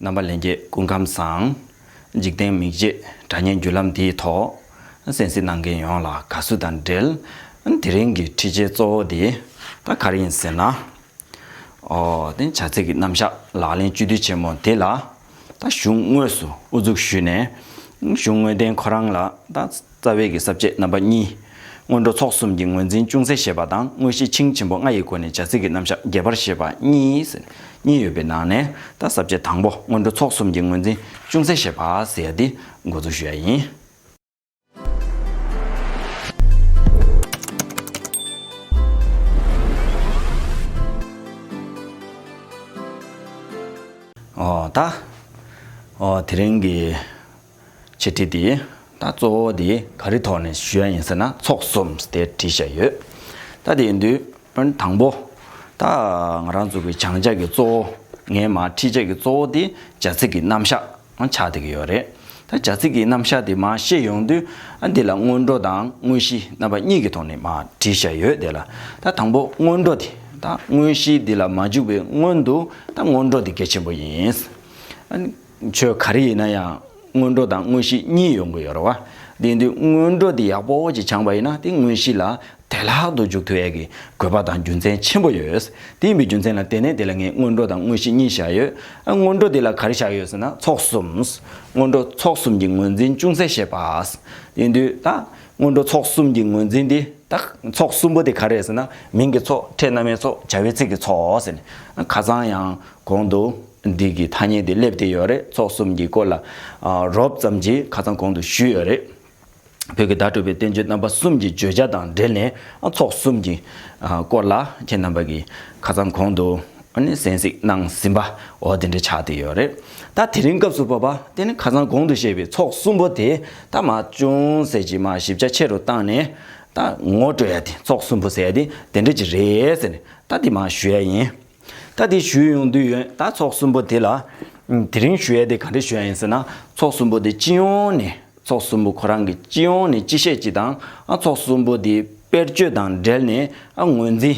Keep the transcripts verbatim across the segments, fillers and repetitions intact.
རྣམ་པ་ལྷན་རྒྱས་སྐུ་ཁམས་བཟང་། འཇིག་རྟེན་མིག་འབྱེད་དྲ་བརྙན་བརྒྱུད་ལམ་འདིའི་ཐོག་གསན་གཟིགས་གནང་མཁན་ཡོངས་ལ་དགའ་བསུ་དང་འབྲེལ། དེ་རིང་གི་འཕྲིན་བཅོལ་གཙོ་བོ་འདི་ད་ག་རེ་ཡིན་ཟེར་ན། ཨོ་དེ་བྱ་ཚིག་གི་རྣམ་གཞག་ལག་ལེན་བཅུད་བསྡུས་ཆེན་མོ་འདི་ལ་ད་གཞུང་དངོས་སུ་དབུ་འཛུགས་ཞུས་ནས། གཞུང་དངོས་བསྟན་ཁོ་རང་ལ་ད་རྩ་བའི་གི་ས་བཅད་རྣམ་པ་གཉིས། སྔོན་འགྲོ་ཚོགས་གསུམ་གྱི་ངོས་འཛིན་ཅུང་ཟད་བཤད་པ་དང་། དངོས་གཞི་ཆིངས་ཆེན་པོ་ལྔ་ཡི་སྒོ་ནས་བྱ་ཚིག་གི་རྣམ་གཞག་རྒྱས་པར་བཤད་པ་གཉིས་ཟེར་གཉིས་ཡོད་པའི་ནང་ནས། ད་ས་བཅད་དང་པོ་སྔོན་འགྲོ་ཚོགས་གསུམ་གྱི་ངོས་འཛིན་ཅུང་ཟད་བཤད་པ་ཟེར་ཡ་འདི་འགོ་འཛུགས་ཞུ་ཡ་ཡིན། ཨོ་ད་ཨོ་དེ་རིང་གི་འཆད་ཁྲིད་དེ་ད་གཙོ་བོ་དེ་ག་རེ་ཐོག་ནས་ཞུ་ཡ་ཡིན་ཟེར་ན། ཚོགས་གསུམ་དེ་བྲིས་བཞག་ཡོད། ད་དེ་ཡིན་དུས་དང་པོ་ད་ང་རང་ཚོ་གི་སྦྱང་བྱ་གི་གཙོ་བོ། ངས་མར་ཁྲིད་བྱ་གི་གཙོ་བོ་དེ་བྱ་ཚིག་གི་རྣམ་གཞག་ཆགས་བསྡད་ཀྱི་ཡོད་རེད། ད་བྱ་ཚིག་གི་རྣམ་གཞག་དེ་མར་བཤད་ཡོང་དུས། ཨ་འདི་ལ་སྔོན་འགྲོ་དང་དངོས་གཞི་རྣམ་པ་གཉིས་ཀྱི་ཐོག་ནས་མར་བྲིས་བཞག་ཡོད། དེ་ལ་ད་དང་པོ་སྔོན་འགྲོ་དེ། ད་དངོས་གཞི་འདི་ལ་མ་འཇུག་པའི་སྔོན་དུ་ད་སྔོན་འགྲོ་དེ་གལ་ཆེན་པོ་ཡིན། ཨ་ནི་ཆོས་ག་རེ་ཡིན་ན་ཡང་སྔོན་འགྲོ་དང་དངོས་གཞི་གཉིས་ཡོང་གི་ཡོད་རེད་བ། དེ་ཡིན་དུས་སྔོན་འགྲོ་དེ་ཡག་པོ་ཅིག་སྦྱངས་པ་ཡིན་ན། དེ་དངོས་གཞི་ལ་བདེ་བླག་ཏུ་འཇུག་ཐུབ་ཡས་ཀྱི་དགོས་པ་དང་རྒྱུ་མཚན་ཆེན་པོ་ཡོད། དེ་ཡིན་པའི་རྒྱུ་མཚན་ལ་བརྟེན་ནས་དེ་ལ་ངས་སྔོན་འགྲོ་དང་དངོས་གཞི་གཉིས་བཞག་ཡོད། ཨ་སྔོན་འགྲོ་དེ་ལ་ག་རེ་བཞག་ཡོད་ཟེར་ན། ཚོགས་གསུམ། སྔོན་འགྲོ་ཚོགས་གསུམ་གྱི་ངོས་འཛིན་ཅུང་ཟད་བཤད་པ། ཡིན་དུས་ད་སྔོན་འགྲོ་ཚོགས་གསུམ་གྱི་ངོས་འཛིན་དེ། ད་ཚོགས་གསུམ་པོ་དེ་ག་རེ་རེད་ཟེར་ན། མིང་གི་ཚོགས། ཕྲད་རྣམ་དབྱེའི་ཚོགས། བྱ་བའི་ཚིག་གི་ཚོགས་ཟེར་ནས། ཁ་སང་ཡང་གོང་དུ་འདི་གི་ཐ་སྙད་དེ་སླེབས་བསྡད་ཡོད་རེད། ཚོགས་གསུམ་གྱི་སྐོར་ལ་ཨ་རོབ་ཙམ་ཅིག་ཁ་སང་གོང་དུ་ཞུས་ཡོད་རེད། བོད་ཀྱི་བརྡ་སྤྲོད་པའི་བསྟན་བཅོས་རྣམ་པ་གསུམ་གྱི་བརྗོད་བྱ་དང་འབྲེལ་ནས། ཨ་ཚོགས་གསུམ་གྱི་ཨ་སྐོར་ལ་ཁྱེད་རྣམ་པ་གིས་ཁ་སང་གོང་དུ་ཨ་ནི་གསན་གཟིགས་གནང་ཟིན་པ། འོ་དེ་འདྲ་ཆགས་བསྡད་ཡོད་རེད། ད་དེ་རིང་སྐབས་སུ་བབ་པ་དེ་ནི་ཁ་སང་གོང་དུ་བཤད་པའི་ཚོགས་གསུམ་པོ་དེ་ད་མར་ཅུང་ཟད་ཅིག་མར་ཞིབ་ཆ་ཆེ་རུ་བཏང་ནས། ད་ངོ་སྤྲོད་ཡ་དེ། ཚོགས་གསུམ་པོ་ཟེར་ཡ་དེ་དེ་འདྲ་ཅིག་རེད་ཟེར་ནས་ད་དེ་མར་ཞུ་ཡ་ཡིན། ད་དེ་ཞུས་ཡོང་དུས་ཡོད། ད་ཚོགས་གསུམ་པོ་དེ་ལ་དེ་རིང་ཞུ་ཡ་དེ་ག་འདྲ་ཞུ་ཡ་ཡིན་ཟེར་ན། ཚོགས་གསུམ་པོ་དེ་སྤྱི་ཡོངས་ནས། ཚོགས་གསུམ་པོ་ཁོ་རང་གི་སྤྱི་ཡོངས་ནས་སྤྱི་བཤད་ཅིག་དང་། ཨ་ཚོགས་གསུམ་པོ་དེ་དཔེར་བརྗོད་དང་འབྲེལ་ནས་ཨ་ངོས་འཛིན།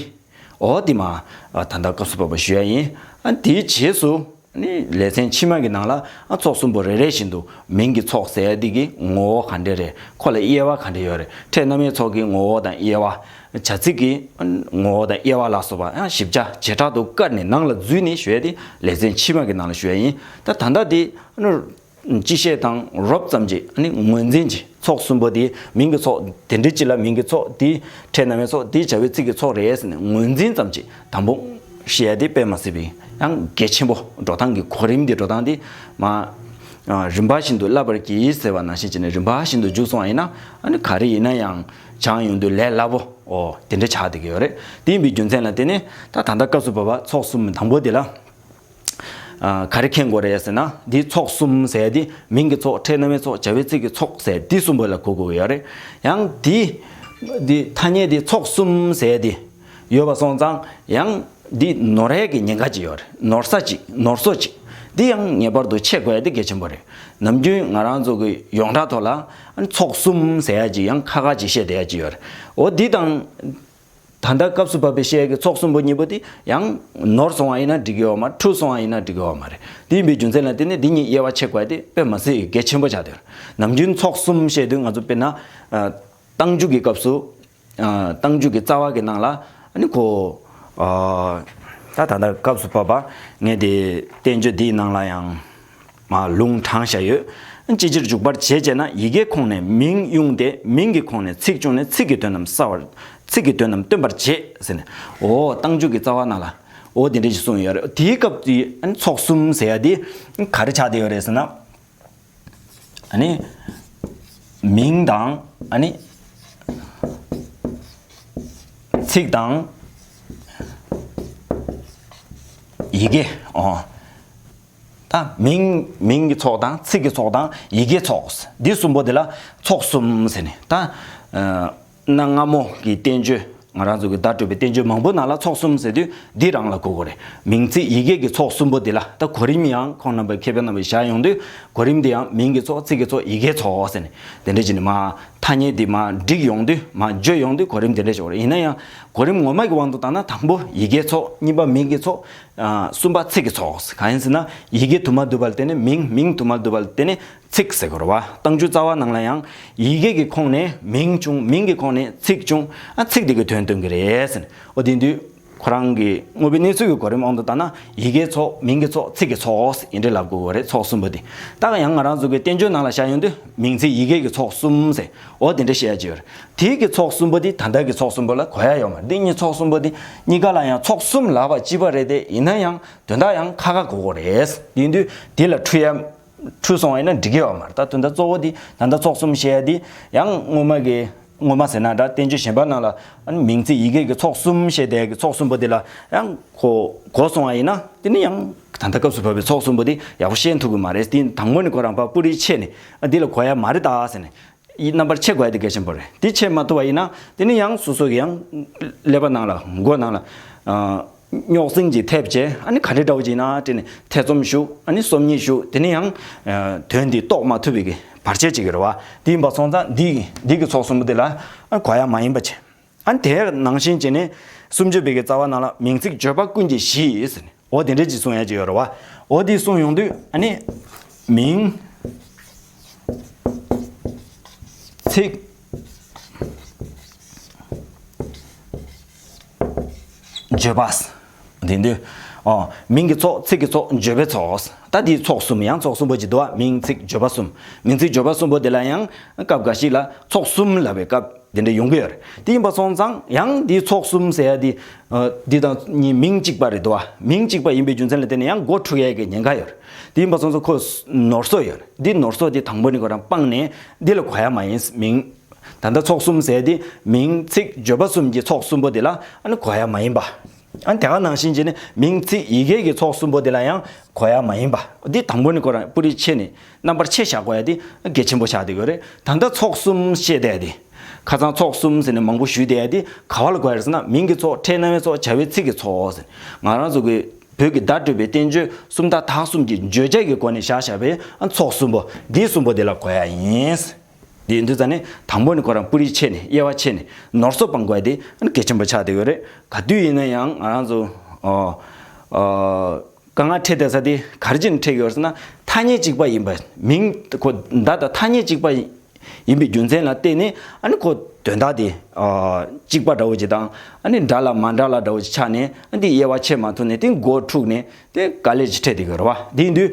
འོ་དེ་མར་ཨ་ད་ལྟ་སྐབས་སུ་བབ་པ་ཞུ་ཡ་ཡིན། ཨ་དེའི་རྗེས་སུ་ནི་ལེ་ཚན་ཕྱི་མ་གི་ནང་ལ་ཨ་ཚོགས་གསུམ་པོ་རེ་རེ་བཞིན་དུ། མིང་གི་ཚོགས་ཟེར་ཡ་དེ་གི་ངོ་བོ་ག་འདྲ་རེད། ཁོ་ལ་དབྱེ་བ་ག་འདྲ་ཡོད་རེད། ཕྲད་རྣམ་དབྱེའི་ཚོགས་ཀྱི་ངོ་བོ་དང་དབྱེ་བ། བྱ་ཚིག་གི་ངོ་བོ་དང་དབྱེ་བ་ལ་སོགས་པ་ཡང་ཞིབ་ཆ་བྱེ་བྲག་ཏུ་བཀར་ནས་ནང་ལ་འཛུལ་ནས་ཞུ་ཡ་དེ་ལེ་ཚན་ཕྱི་མ་གི་ནང་ལ་ཞུ་ཡ་ཡིན། ད་ད་ལྟ་དེ་སྤྱི་བཤད་དང་རོབ་ཙམ་ཅིག་ནི་ངོས་འཛིན་གྱི། ཚོགས་གསུམ་པོ་དེ་མིང་གི་ཚོགས། དེ་འདྲ་ཅིག་ལ་མིང་གི་ཚོགས། དེ་ཕྲད་རྣམ་དབྱེའི་ཚོགས། དེ་བྱ་བའི་ཚིག་གི་ཚོགས་རེད་ཟེར་ནས་ངོས་འཛིན་ཙམ་ཅིག་དང་པོ་བཤད་ཡ་དེ་དཔེ་མ་སྲིད་པའི་ཡང་གལ་ཆེན་པོ། འགྲོ་སྟངས་ཀྱི་གོ་རིམ་དེ། འགྲོ་སྟངས་དེ་མར་ཨ་རིམ་པ་བཞིན་དུ་བསླབ་པར་གྱིས་ཟེར་བ་ནང་བཞིན་བྱས་ནས་རིམ་པ་བཞིན་དུ་འཇུག་སོང་བ་ཡིན་ན། ཨ་ནི་ག་རེ་ཡིན་ན་ཡང་སྦྱང་ཡོང་དུས་ལས་སླ་པོ། འོ་དེ་འདྲ་ཆགས་བསྡད་ཀྱི་ཡོད་རེད། དེ་ཡིན་པའི་རྒྱུ་མཚན་ལ་བརྟེན་ནས་ད་ད་ལྟ་སྐབས་སུ་བབ་པ་ཚོགས་གསུམ་དང་པོ་དེ་ལ། ཨ་ག་རེ་མཁྱེན་དགོས་རེད་ཟེར་ན། འདི་ཚོགས་གསུམ་ཟེར་ཡ་དེ་མིང་གི་ཚོགས། ཕྲད་རྣམ་དབྱེའི་ཚོགས། བྱ་བའི་ཚིག་གི་ཚོགས་ཟེར་འདི་གསུམ་པོ་ལ་གོ་དགོས་ཀྱི་ཡོད་རེད། ཡང་འདི་འདི་ཐ་སྙད་འདི་ཚོགས་གསུམ་ཟེར་ཡ་དེ་ཡོད་པ་སོང་ཙང་། ཡང་འདི་ནོར་ཡ་གི་ཉེན་ཁ་ཅིག་ཡོད་རེད། ནོར་ས་ཅིག་ནོར་སོ་ཅིག་འདི་ཡང་ངེས་པར་དུ་ཕྱེ་དགོས་ཡ་དེ་གལ་ཆེན་པོ་རེད། ནམ་རྒྱུན་ང་རང་ཚོ་གི་ཡོངས་གྲགས་ཐོག་ལ་ཚོགས་གསུམ་ཟེར་ཡ་ཅིག་ཡང་ཁ་ཁ་ཅིག་བཤད་བསྡད་ཡ་ཅིག་ཡོད་རེད། འོ་འདི་དང་། ད་ལྟ་སྐབས་སུ་བབས་པའི་བཤད་ཀྱི་ཚོགས་གསུམ་པོ་གཉིས་པོ་དེ་ཡང་ནོར་སོང་བ་ཡིན་ན་འགྲིག་གི་ཡོད་མ་རེད། འཁྲུལ་སོང་བ་ཡིན་ན་འགྲིག་གི་ཡོད་མ་རེད། དེ་ཡིན་པའི་རྒྱུ་མཚན་ལ་བརྟེན་ནས་འདི་གཉིས་དབྱེ་བ་ཕྱེ་དགོས་ཡ་དེ་དཔེ་མ་སྲིད་གལ་ཆེན་པོ་ཆགས་བསྡད་ཡོད་རེད། ནམ་རྒྱུན་ཚོགས་གསུམ་བཤད་དུས་ང་ཚོ་དཔེར་ན་ཨ་རྟགས་འཇུག་གི་སྐབས་སུ། ཨ་རྟགས་འཇུག་གི་རྩ་བ་གི་ནང་ལ་ཨ་ནི་ཁོ། ཨ་ད་ད་ལྟ་སྐབས་སུ་བབས་པ་ངས་དེ་བསྟན་བཅོས་འདིའི་ནང་ལ་ཡང་། མར་ལུང་དྲངས་བཞག་ཡོད། ཅི་ཕྱིར་འཇུག་པར་བྱེད་ཅེ་ན། ཡི་གེའི་ཁོངས་ནས་མིང་དབྱུང་སྟེ། མིང་གི་ཁོངས་ནས་ཚིག་བྱུང་ནས། ཚིག་གི་དོན་རྣམས་གསལ་བར། ཚིག་གི་དོན་རྣམས་སྟོན་པར་བྱེད་ཟེར་ནས། འོ་རྟགས་འཇུག་གི་རྩ་བ་ནང་ལ་འོ་དེ་འདྲ་ཞིག་གསུངས་ཡོད་རེད། དེའི་སྐབས་དེ་ཚོགས་གསུམ་ཟེར་ཡ་དེ་ག་རེ་ཆགས་བསྡད་ཡོད་རེད་ཟེར་ན། ཨ་ནི་མིང་དང་། ཨ་ནི་ཚིག་དང་། ཡི་གེ། འོ། ད་མིང་། མིང་གི་ཚོགས་དང་། ཚིག་གི་ཚོགས་དང་། ཡི་གེའི་ཚོགས། འདི་གསུམ་པོ་འདི་ལ་ཚོགས་གསུམ་ཟེར་ནས། ད་ཨ་གནའ་སྔ་མོ་གི་བསྟན་བཅོས། ང་རང་ཚོ་གི་བརྡ་སྤྲོད་པའི་བསྟན་བཅོས་མང་པོའི་ནང་ལ་ཚོགས་གསུམ་ཟེར་དུས་འདི་རང་ལ་གོ་དགོས་རེད། མིང་ཚིག་ཡི་གེ་གི་ཚོགས་གསུམ་པོ་འདི་ལ། ད་གོ་རིམ་ཡང་ཁོང་རྣམ་པ་མཁས་པ་རྣམ་པས་བཞག་ཡོང་དུས། གོ་རིམ་འདི་ཡང་མིང་གི་ཚོགས། ཚིག་གི་ཚོགས། ཡི་གེའི་ཚོགས་ཟེར་ནས། དེ་འདྲ་བྱས་ནས་མར་ ཐ་སྙད་འདི་མར་བསྒྲིགས་ཡོང་དུས་མར་བརྗོད་ཡོང་དུས་གོ་རིམ་དེ་འདྲ་ཞིག་ཡོད་རེད། ཡིན་ན་ཡང་གོ་རིམ་ངོ་མ་གི་དབང་དུ་བཏང་ན་དང་པོ་ཡི་གེའི་ཚོགས། གཉིས་པ་མིང་གི་ཚོགས། ཨ་གསུམ་པ་ཚིག་གི་ཚོགས། གང་ཡིན་ཟེར་ན་ཡི་གེ་དུ་མ་བསྡུ་བ་ལ་བརྟེན་ནས་མིང་། མིང་དུ་མ་བསྡུ་བ་ལ་བརྟེན་ནས་ཚིག་ཟེར་དགོས་རེད་བ། རྟགས་འཇུག་རྩ་བ་ནང་ལ་ཡང་ཡི་གེ་གི་ཁོངས་ནས་མིང་བྱུང་། མིང་གི་ཁོངས་ནས་ཚིག་བྱུང་། ཨ་ཚིག་དེ་གི་དོན་སྟོན་གྱི་རེད་ཟེར་ནས། འོ་དེ་དུས་ཁོ་རང་གི་དངོས་པོའི་གནས་ཚུལ་གྱི་གོ་རིམ་དབང་དུ་བཏང་ན་ཡི་གེའི་ཚོགས། མིང་གི་ཚོགས། ཚིག་གི་ཚོགས་ཡིན་འདྲ་ལབ་དགོས་ཀྱི་རེད། ཚོགས་གསུམ་པོ་དེ། ད་ཡང་ང་རང་ཚོ་གི་བསྟན་བཅོས་ནང་ལ་བཞག་ཡོང་དུས་མིང་ཚིག་ཡི་གེ་གི་ཚོགས་གསུམ་ཟེར། འོ་དེ་འདྲ་བཤད་ཡ་ཅིག་ཡོད་རེད། དེ་གི་ཚོགས་གསུམ་པོ་དེ་ད་ལྟ་གི་ཚོགས་གསུམ་པོ་ལ་གོ་ཡ་ཡོད་མ་རེད། འདི་གཉིས་ཚོགས་གསུམ་པོ་དེ་གཉིས་ཀ་ལ་ཡང་ཚོགས་གསུམ་ལབ་པ་གཅིག་པ་རེད་དེ། ཡིན་ན་ཡང་དོན་དག་ཡང་ཁ་ཁ་གོ་གོ་རེད། དེ་ཡིན་དུས་དེ་ལ་འཁྲུལ་ཡ། འཁྲུལ་སོང་བ་ཡིན་ན་འགྲིག་གི་ཡོད་མ་རེད། ད་དོན་དག་གཙོ་བོ་དེ་ད་ལྟ་ཚོགས་གསུམ་བཤད་ཡ་དེ་ཡང་སྔོན་མ་གི། སྔོན་མ་ཟེར་ན་འདྲ། བསྟན་བཅོས་གཞན་པ་ནང་ལ་ཨ་ནི་མིང་ཚིག་ཡི་གེ་གི་ཚོགས་གསུམ་བཤད་བསྡད་ཀྱི་ཚོགས་གསུམ་པོ་དེ་ལ་ཡང་གོ་གོ་སོང་བ་ཡིན་ན། དེ་ནི་ཡང་ད་ལྟ་སྐབས་སུ་བབས་པའི་ཚོགས་གསུམ་པོ་དེ་ཡག་པོ་ཤེས་ཐུབ་ཀྱི་མ་རེད། དེ་དང་པོ་ནས་ཁོ་རང་ཕར་སྤུ་རིས་ཕྱེ་ནས། ཨ་འདི་ལ་གོ་ཡ་མ་རེད་ད་ཟེར་ནས། རྣམ་པར་ཕྱེ་དགོས་ཡ་དེ་གལ་ཆེན་པོ་རེད། དེ་ཕྱེ་མ་ཐུབ་པ་ཡིན་ན་དེ་ནི་ཡང་སོ་སོ་གི་ཡང་ཀླད་པ་ནང་ལ། མགོ་ནང་ལ་ཨ་རྙོག་ཟིང་ཅིག་ཐེབས་བྱས། ཨ་ནི་ག་འདྲ་འདྲ་བོ་ཅིག་ཡིན་ན་དྲན་ནས་ཐེ་ཚོམ་ཞུགས། ཨ་ནི་སོམ་ཉི་ཞུགས། དེ་ནི་ཡང་ཨ་དོན་འདི་རྟོགས་མ་ཐུབ་པའི་གི་བར་ཆད་ཅིག་ཡོད་རེད་བ། དེ་ཡིན་པ་སོང་ཙང་འདི་འདི་གི་ཚོགས་གསུམ་པོ་དེ་ལ་ཨ་གོ་ཡ་མ་ཡིན་པ་བྱས། ཨ་ནི་དེ་ནང་བཞིན་བྱས་ནས་སུམ་ཅུ་པའི་གི་རྩ་བ་ནང་ལ་མིང་ཚིག་བརྗོད་པ་ཀུན་གྱི་གཞི་ཟེར་ནས། འོ་དེ་འདྲ་ཅིག་གསུང་ཡ་ཅིག་ཡོད་རེད་བ། འོ་དེ་གསུང་ཡོང་དུས་ཨ་ནི་མིང་ཚིག་བརྗོད་པ། དེ་དུས་ཨོ་མིང་གི་ཚོགས། ཚིག་གི་ཚོགས། བརྗོད་པའི་ཚོགས། ད་དེའི་ཚོགས་གསུམ། ཡང་ཚོགས་གསུམ་པོ་ཅིག་འདུག་བ། མིང་ཚིག་བརྗོད་པ་གསུམ། མིང་ཚིག་བརྗོད་པ་གསུམ་པོ་དེ་ལ་ཡང་སྐབས་འགའ་ཞིག་ལ་ཚོགས་གསུམ་ལབ་པའི་སྐབས་དེ་འདྲ་ཡོང་གི་ཡོད་རེད། དེ་ཡིན་པ་སོང་ཙང་ཡང་འདིའི་ཚོགས་གསུམ་ཟེར་ཡ་དེ་ཨ་འདི་དང་གཉིས་མིང་གཅིག་པ་རེད་འདུག་བ། མིང་གཅིག་པ་ཡིན་པའི་རྒྱུ་མཚན་ལ་བརྟེན་ནས་ཡང་མགོ་འཁྲུག་ཡ་གི་ཉེན་ཁ་ཡོད་རེད། དེ་ཡིན་པ་སོང་ཙང་ཁོ་ནོར་སོ་ཡོད་རེད། འདི་ནོར་སོ་དེ་དང་པོ་ནས་ཁོ་རང་སྤངས་ནས་འདི་ལ་གོ་ཡ་མ་ཡིན། མིང་། ད་ལྟ་ཚོགས་གསུམ་ཟེར་དེ་མིང་ཚིག་བརྗོད་པ་གསུམ་གྱི་ཚོགས་གསུམ་པོ་དེ་ལ་ཨ་ནི་གོ་ཡ་མ་ཡིན་པ། ཨ་ནི་དེ་ག་ནང་བཞིན་བྱས་ནས་མིང་ཚིག་ཡི་གེ་གི་ཚོགས་གསུམ་པོ་དེ་ལ་ཡང་གོ་ཡ་མ་ཡིན་པ། འདི་དང་པོ་ནས་ཁོ་རང་སྤུ་རིས་ཕྱེ་ནས་རྣམ་པར་ཕྱེ་བཞག་དགོས་ཡ་དེ་གལ་ཆེན་པོ་ཆགས་བསྡད་ཡོད་རེད། ད་ལྟ་ཚོགས་གསུམ་བཤད་བསྡད་ཡ་དེ། ཁ་སང་ཚོགས་གསུམ་ཟེར་ནས་མང་པོ་ཞུས་བསྡད་ཡ་དེ་ག་བ་ལ་གོ་ཡ་རེད་ཟེར་ན། མིང་གི་ཚོགས། ཕྲད་རྣམ་དབྱེ་ཚོགས། བྱ་བའི་ཚིག་གི་ཚོགས་ཟེར། ང་རང་ཚོ་གི་བོད་ཀྱི་བརྡ་སྤྲོད་པའི་བསྟན་བཅོས་སུམ་རྟགས་དག་གསུམ་གྱི་བརྗོད་བྱ་གི་སྒོ་ནས་བཞག་བཞག་པའི་ཨ་ཚོགས་གསུམ་པོ། འདི་གསུམ་པོ་དེ་ལ་གོ་ཡ་ཡིན། འདི་ཡིན་དུས་ཙང་ནས་དང་པོ་ནས་ཁོ་རང་སྤུ་རིས་ཕྱེ་ནས། དབྱེ་བ་ཕྱེ་ནས་ནོར་སོ་སྤང་དགོས་ཡ་དེ་ཨ་ནི་གལ་ཆེན་པོ་ཆགས་བསྡད་ཡོད་རེད། ག་དུས་ཡིན་ན་ཡང་ང་རང་ཚོ་ཨོ་ཨོ་དཀའ་ངལ་འཕྲད་བསྡད་ས་དེ་ག་རེ་བྱས་ནས་འཕྲད་ཀྱི་ཡོད་རེད་ཟེར་ན། ཐ་སྙད་གཅིག་པ་ཡིན་པ། མིང་ཁོ་བརྡ་དང་ཐ་སྙད་གཅིག་པ་ཡིན་པའི་རྒྱུ་མཚན་ལ་བརྟེན་ནས་ཨ་ནི་ཁོ་དོན་དག་དེ་ཨ་གཅིག་པ་འདྲ་བོ་ཅིག་དང་། ཨ་ནི་འདྲ་ལ་མ་འདྲ་ལ་འདྲ་བོ་ཅིག་ཆགས་ནས། ཨ་འདི་དབྱེ་བ་ཕྱེ་མ་ཐུབ་ནས་དེ་མགོ་འཁྲུགས་ནས་དེ་དཀའ་ལས་ཅིག་འཕྲད་བསྡད་ཀྱི་ཡོད་རེད་བ། དེ་ཡིན་དུས་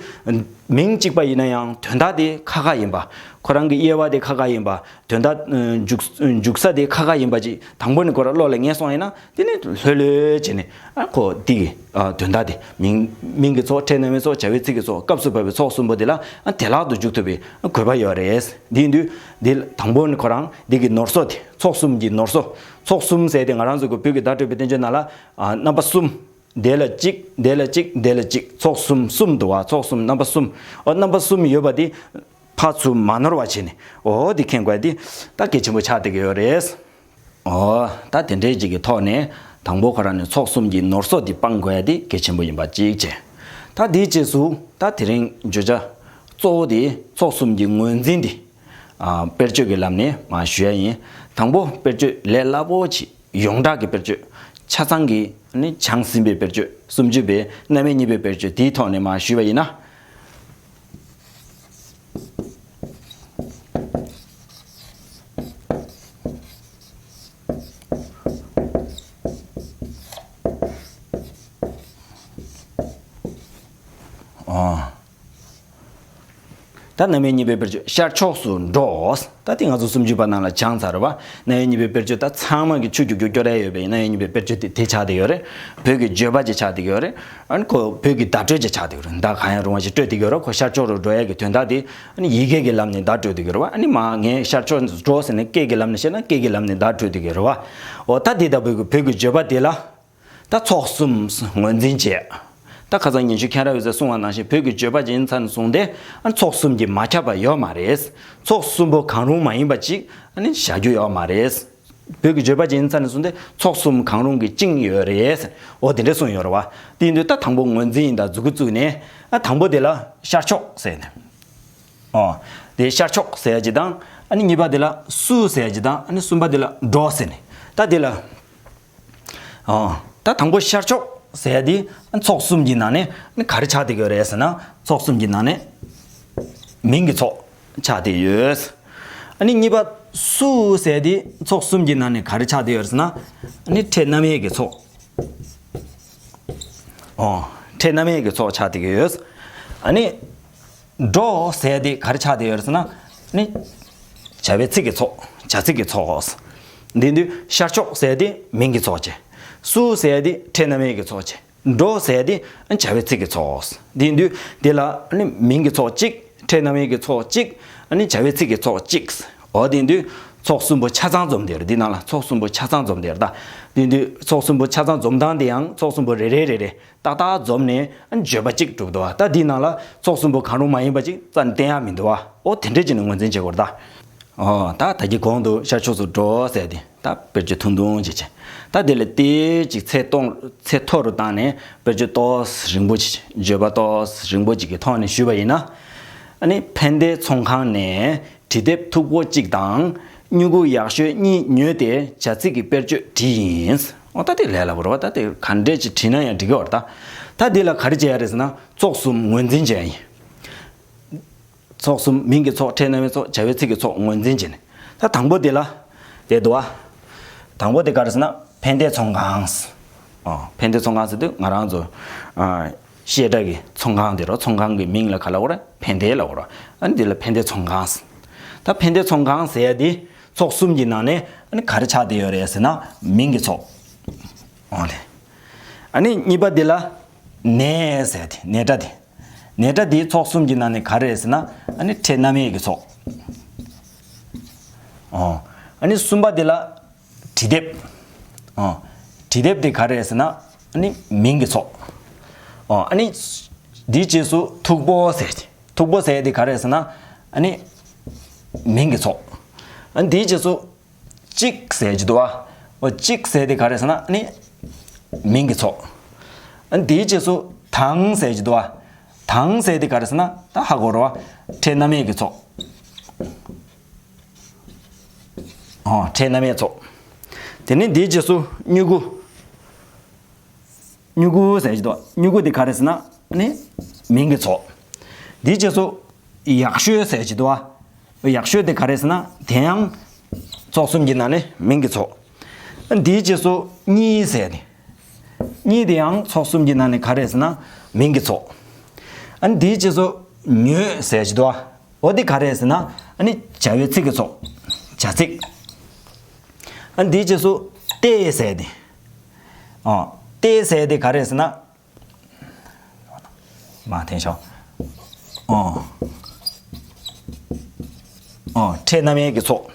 མིང་གཅིག་པ་ཡིན་ན་ཡང་དོན་དག་དེ་ཁ་ཁ་ཡིན་པ། ཁོ་རང་གི་དབྱེ་བ་དེ་ཁ་ཁ་ཡིན་པ། དོན་དག་འཇུག་འཇུག་ས་དེ་ཁ་ཁ་ཡིན་པ་ཅིག་དང་པོ་ནས་ཁོ་རང་བློ་ལ་ངེས་སོང་ཡིན་ན། དེ་ནས་ལྷོད་ལྷོད་བྱས་ནས་ཨ་ཁོ་འདི་གི་ཨ་དོན་དག་དེ། མིང་མིང་གི་ཚོགས། ཕྲད་རྣམ་དབྱེ་ཚོགས། བྱ་བའི་ཚིག་གི་ཚོགས། སྐབས་སུ་བབས་པའི་ཚོགས་གསུམ་པོ་དེ་ལ་ཨ་བདེ་བླག་ཏུ་འཇུག་ཐུབ་པའི་ཨ་དགོས་པ་ཡོད་རེད། འདི་ཡིན་དུས་འདི་དང་པོ་ནས་ཁོ་རང་འདི་གི་ནོར་སོ་དེ། ཚོགས་གསུམ་གྱི་ནོར་སོ། ཚོགས་གསུམ་ཟེར་དེ་ང་རང་ཚོ་གི་བོད་ཀྱི་བརྡ་སྤྲོད་པའི་བསྟན་བཅོས་ནང་ལ་ཨ་རྣམ་པ་གསུམ། དེ་ལ་གཅིག་དེ་ལ་གཅིག་དེ་ལ་གཅིག་ཚོགས་གསུམ་གསུམ་འདུག་བ། ཚོགས་གསུམ་རྣམ་པ་གསུམ། ཨོ་རྣམ་པ་གསུམ་ཡོད་པ་དེ་ཕར་ཚུར་མ་ནོར་བ་བྱས་ནས། ཨོ་དེ་མཁྱེན་དགོས་ཡ་དེ་ད་གལ་ཆེན་པོ་ཆགས་བསྡད་ཀྱི་ཡོད་རེད། ཨོ་ད་དེ་འདྲའི་ཅིག་གི་ཐོག་ནས་དང་པོ་ཁོ་རང་ནས་ཚོགས་གསུམ་གྱི་ནོར་སོ་དེ་སྤང་དགོས་ཡ་དེ་གལ་ཆེན་པོ་ཡིན་པ་གཅིག་བྱས། ད་དེའི་རྗེས་སུ་ད་དེ་རིང་བརྗོད་བྱ་གཙོ་བོ་དེ་ཚོགས་གསུམ་གྱི་ངོས་འཛིན་དེ་ཨ་དཔེར་བརྗོད་ཀྱི་ལམ་ནས་མར་ཞུ་ཡ་ཡིན། དང་པོ་དཔེར་བརྗོད་ལས་སླ་པོ་ཅིག་ཡོངས་གྲགས་ཀྱི་དཔེར་བརྗོད། ཆ་ཚང་གི་ནི་བྱང་ཟིན་པའི་དཔེར་བརྗོད། སུམ་ཅུ་པའི་རྣམ་དབྱེ་གཉིས་པའི་དཔེར་བརྗོད་དེའི་ཐོག་ནས་མར་ཞུས་པ་ཡིན་ན། ཨོ། ད་རྣམ་དབྱེ་གཉིས་པའི་དཔེར་བརྗོད་ཤར་ཕྱོགས་སུ་འགྲོ། ད་དེ་ང་ཚོ་སུམ་ཅུ་པ་ནང་ལ་སྦྱངས་ཚར་བ། རྣམ་དབྱེ་གཉིས་པའི་དཔེར་བརྗོད་ད་ཚང་མ་གི་ཆུ་རྒྱུག་རྒྱུག་སྐྱོར་ཡ་ཡོད་པའི་རྣམ་དབྱེ་གཉིས་པའི་དཔེར་བརྗོད་དེ་དེ་ཆགས་བསྡད་ཡོད་རེད། བོད་ཀྱི་བརྗོད་པ་ཅིག་ཆགས་བསྡད་ཡོད་རེད། ཨ་ནི་ཁོ་བོད་ཀྱི་བརྡ་སྤྲོད་ཅིག་ཆགས་བསྡད་ཡོད་རེད། བརྡ་གང་ཡང་རུང་བ་ཞིག་སྤྲོད་བསྡད་ཡོད་རེད། ཁོ་ཤར་ཕྱོགས་རུ་འགྲོ་ཡ་གི་དོན་དག་དེ་ཨ་ནི་ཡི་གེ་གི་ལམ་ནས་བརྡ་སྤྲོད་བསྡད་ཡོད་རེད་བ། ཨ་ནི་མ་ངས་ཤར་ཕྱོགས་འགྲོ་ཟེར་ནས་སྐད་ཀྱི་ལམ་ནས་བཤད་ན་སྐད་ཀྱི་ལམ་ནས་བརྡ་སྤྲོད་བསྡད་ཡོད་རེད་བ། འོ་ད་དེ་ལྟ་བུའི་གི་བོད་ཀྱི་བརྗོད་པ་དེ་ལ། ད་ཚོགས་གསུམ་ངོས་འཛིན་བྱས། ད་ཁ་སང་ཉིན་ཞུ་མཁན་ར་འོད་ཟེར་གསུང་བ་ནང་བཞིན་བོད་ཀྱི་བརྗོད་པ་ཅིག་ཡིན་ཚར་ནས་བཟུང་སྟེ་ཨ་ཚོགས་གསུམ་གྱིས་མ་ཁྱབ་པ་ཡོད་མ་རེད། ཚོགས་གསུམ་པོ་གང་རུང་མ་ཡིན་པ་ཅིག་ཨ་ནི་བཞག་རྒྱུ་ཡོད་མ་རེད། བོད་ཀྱི་བརྗོད་པ་ཅིག་ཡིན་ཚར་ནས་བཟུང་སྟེ་ཚོགས་གསུམ་གང་རུང་གི་བཅིངས་ཡོད་རེད། འོ་དེ་འདྲ་གསུངས་ཡོད་རེད་བ། དེ་ཡིན་དུས་ད་དང་པོ་ངོས་འཛིན་ཡིན་ད་མཛུ་གུ་བཙུགས་ནས་ཨ་དང་པོ་དེ་ལ་ཤར་ཕྱོགས་ཟེར་ནས། ཨོ། དེ་ཤར་ཕྱོགས་ཟེར་ཡ་ཅིག་དང་ ཨ་ནི་གཉིས་པ་དེ་ལ་སུ་ཟེར་གྱི་དང་། ཨ་ནི་གསུམ་པ་དེ་ལ་འགྲོ་ཟེར་ནས། ད་དེ་ལ། ཨོ། ད་དང་པོ་ཤར་ཕྱོགས་ཟེར་ཡ་དེ་ཚོགས་གསུམ་གྱི་ནང་ནས་ག་རེ་ཆགས་བསྡད་ཡོད་རེད་ཟེར་ན། ཚོགས་གསུམ་གྱི་ནང་ནས་མིང་གི་ཚོགས་ཆགས་བསྡད་ཡོད། ཨ་ནི་གཉིས་པ་སུ་ཟེར་ཡ་དེ་ཚོགས་གསུམ་གྱི་ནང་ནས་ག་རེ་ཆགས་བསྡད་ཡོད་རེད་ཟེར་ན། ཨ་ནི་ཕྲད་རྣམ་དབྱེ་གི་ཚོགས། ཨོ། ཕྲད་རྣམ་དབྱེ་གི་ཚོགས་ཆགས་བསྡད་ཀྱི་ཡོད། ཨ་ནི། འགྲོ་ཟེར་དེ་ག་རེ་ཆགས་བསྡད་ཡོད་རེད་ཟེར་ན། ནི། བྱ་བའི་ཚིག་གི་ཚོགས། བྱ་ཚིག་གི་ཚོགས། དེ་དུས་ཤར་ཕྱོགས་ཟེར་དེ་མིང་གི་ཚོགས་བྱས། སུ་ཟེར་དེ་ཕྲད་རྣམ་དབྱེ་གི་ཚོགས་བྱས། འགྲོ་ཟེར་དེ་བྱ་བའི་ཚིག་གི་ཚོགས། དེ་དུས་དེ་ལ་ནི་མིང་གི་ཚོགས་གཅིག། ཕྲད་རྣམ་དབྱེ་གི་ཚོགས་གཅིག། ནི་བྱ་བའི་ཚིག་གི་ཚོགས་གཅིག། འོ་དེ་དུས་ཚོགས་གསུམ་པོ་ཆ་ཚང་འཛོམས་བསྡད་ཡོད་རེད། དེ་ནང་ལ་ཚོགས་གསུམ་པོ་ཆ་ཚང་འཛོམས་བསྡད་ཡོད་རེད་ད། དེ་དུས་ཚོགས་གསུམ་པོ་ཆ་ཚང་འཛོམས་སྟངས་དེ་ཡང་ཚོགས་གསུམ་པོ་རེ་རེ་རེ་རེ། ཏག་ཏག་འཛོམས་ནས་བརྗོད་པ་གཅིག་གྲུབ་འདུག་བ། ད་འདི་ནང་ལ་ཚོགས་གསུམ་པོ་གང་རུང་མ་ཡིན་པ་ཅིག་རྩ་ནས་བསྟན་ཡག་མི་འདུག་བ། ཨོ་དེ་འདྲས་ཅིག་ནས་ངོས་འཛིན་བྱེད་དགོས་རེད་ད། ཨོ་ད་ད་གི་གོང་དུ་ཤར་ཕྱོགས་སུ་འགྲོ་ཟེར་ཏེ་ད་དཔེར་བརྗོད་ཐུང་ཐུང་ཅིག་བྱས། ད་དེ་ལས་ཏོག་ཙམ་ཚད་མཐོ་ཚད་མཐོ་རུ་བཏང་ནས་དཔེར་བརྗོད་ཏོག་ཙམ་རིང་པོ་ཅིག་བརྗོད་པ་ཏོག་ཙམ་རིང་པོ་ཅིག་གི་ཐོག་ནས་ཞུས་པ་ཡིན་ན། ཨ་ནི་ཕན་བདེའི་ཚོང་ཁང་ནས། འབྲི་དེབ་མཐུག་པོ་གཅིག་དང་། སྨྱུ་གུ་ཡག་ཤོས་གཉིས་ཉོས་ཏེ་བྱ་ཚིག་གི་དཔེར་བརྗོད་བྲིས་ཡིན། འོ་ད་དེ་ལས་སླ་པོ་རེད་བ། ད་དེ་ག་འདྲས་ཅིག་བྲིས་ན་ཡང་འགྲིག་གི་ཡོད་རེད་ད། ད་འདི་ལ་ག་རེ་བྱེད་ཡ་རེད་ཟེར་ན། ཚོགས་གསུམ་ངོས་འཛིན་བྱེད་ཡ་ཡིན། ཚོགས་གསུམ་མིང་གི་ཚོགས། ཕྲད་རྣམ་དབྱེའི་ཚོགས། བྱ་བའི་ཚིག་གི་ཚོགས་ངོས་འཛིན་བྱེད་ནས། ད་དང་པོ་དེ་ལ་དེ་འདུག་བ། དང་པོ་དེ་ག་རེ་ཟེར་ན་ཕན་བདེའི་ཚོང་ཁང་། ཨོ་ཕན་བདེའི་ཚོང་ཁང་ཟེར་དུས་ང་རང་ཚོ་ཨ། བཤད་གྲྭ་གི་ཚོང་ཁང་དེ་རོ། ཚོང་ཁང་གི་མིང་ལ་ག་ལབ་དགོས་རེད། ཕན་བདེ་ལབ་དགོས་རེད། ཨ་ནི་དེ་ལ་ཕན་བདེ་ཚོང་ཁང་ཟེར། ད་ཕན་བདེ་ཚོང་ཁང་ཟེར་ཡ་དེ་ཚོགས་གསུམ་གྱི་ནང་ནས་ཨ་ནི་ག་རེ་ཆགས་བསྡད་ཡོད་རེད་ཟེར་ན་མིང་གི་ཚོགས། འོ་ལེ། ཨ་ནི་གཉིས་པ་དེ་ལ་ནས་ཟེར་ཡ་དེ། ནས་སྒྲ་དེ། ནས་སྒྲ་དེ་ཚོགས་གསུམ་གྱི་ནང་ནས་ག་རེ་རེད་ཟེར་ན་ཨ་ནི་ཕྲད་རྣམ་དབྱེ་གི་ཚོགས། འོ། ཨ་ནི་གསུམ་པ་དེ་ལ། འབྲི་དེབ། ཨོ། འབྲི་དེབ་དེ་ག་རེ་རེད་ཟེར་ན་ཨ་ནི་མིང་གི་ཚོགས། ཨོ་ཨ་ནི་དེའི་རྗེས་སུ་མཐུག་པོ་ཟེར་གྱི། མཐུག་པོ་ཟེར་དེ་ག་རེ་རེད་ཟེར་ན་ཨ་ནི་མིང་གི་ཚོགས། ཨ་ནི་དེའི་རྗེས་སུ་གཅིག་ཟེར་གྱི་འདུག་བ། ཨོ་གཅིག་ཟེར་དེ་ག་རེ་རེད་ཟེར་ན་ཨ་ནི་མིང་གི་ཚོགས། ཨ་ནི་དེའི་རྗེས་སུ་དང་ཟེར་གྱི་འདུག་བ། དང་ཟེར་དེ་ག་རེ་རེད་ཟེར་ན་ད་ཧ་གོ་རེད་བ། ཕྲད་རྣམ་དབྱེ་གི་ཚོགས། ཨོ་ཕྲད་རྣམ་དབྱེ་ཚོགས། དེ་ནས་འདིའི་རྗེས་སུ་སྨྱུ་གུ། སྨྱུ་གུ་ཟེར་གྱི་འདུག་སྨྱུ་གུ་དེ་ག་རེ་ཟེར་ན་ནི་མིང་གི་ཚོགས། འདིའི་རྗེས་སུ་ཡག་ཤོས་ཟེར་གྱི་འདུག་བ། ཡག་ཤོས་དེ་ག་རེ་ཟེར་ན་དེ་ཡང་ཚོགས་གསུམ་གྱི་ནང་ནས་མིང་གི་ཚོགས། འདིའི་རྗེས་སུ་གཉིས་ཟེར་ནི། གཉིས་དེ་ཡང་ཚོགས་གསུམ་གྱི་ནང་ནས་ག་རེ་ཟེར་ན་མིང་གི་ཚོགས། ཨ་ནི་དེའི་རྗེས་སུ་ཉོས་ཟེར་གྱི་འདུག་བ། འོ་དེ་ག་རེ་ཟེར་ན་ཨ་ནི་བྱ་བའི་ཚིག་གི་ཚོགས། བྱ་ཚིག། ཨ་ནི་དེའི་རྗེས་སུ་ཏེ་ཟེར་དེ། ཨ་ཏེ་ཟེར་དེ་ག་རེ་ཟེར་ན། མ་འཐེན་ཤོག་ཨོ། ཨོ་ཕྲད་རྣམ་དབྱེ་གི་ཚོགས།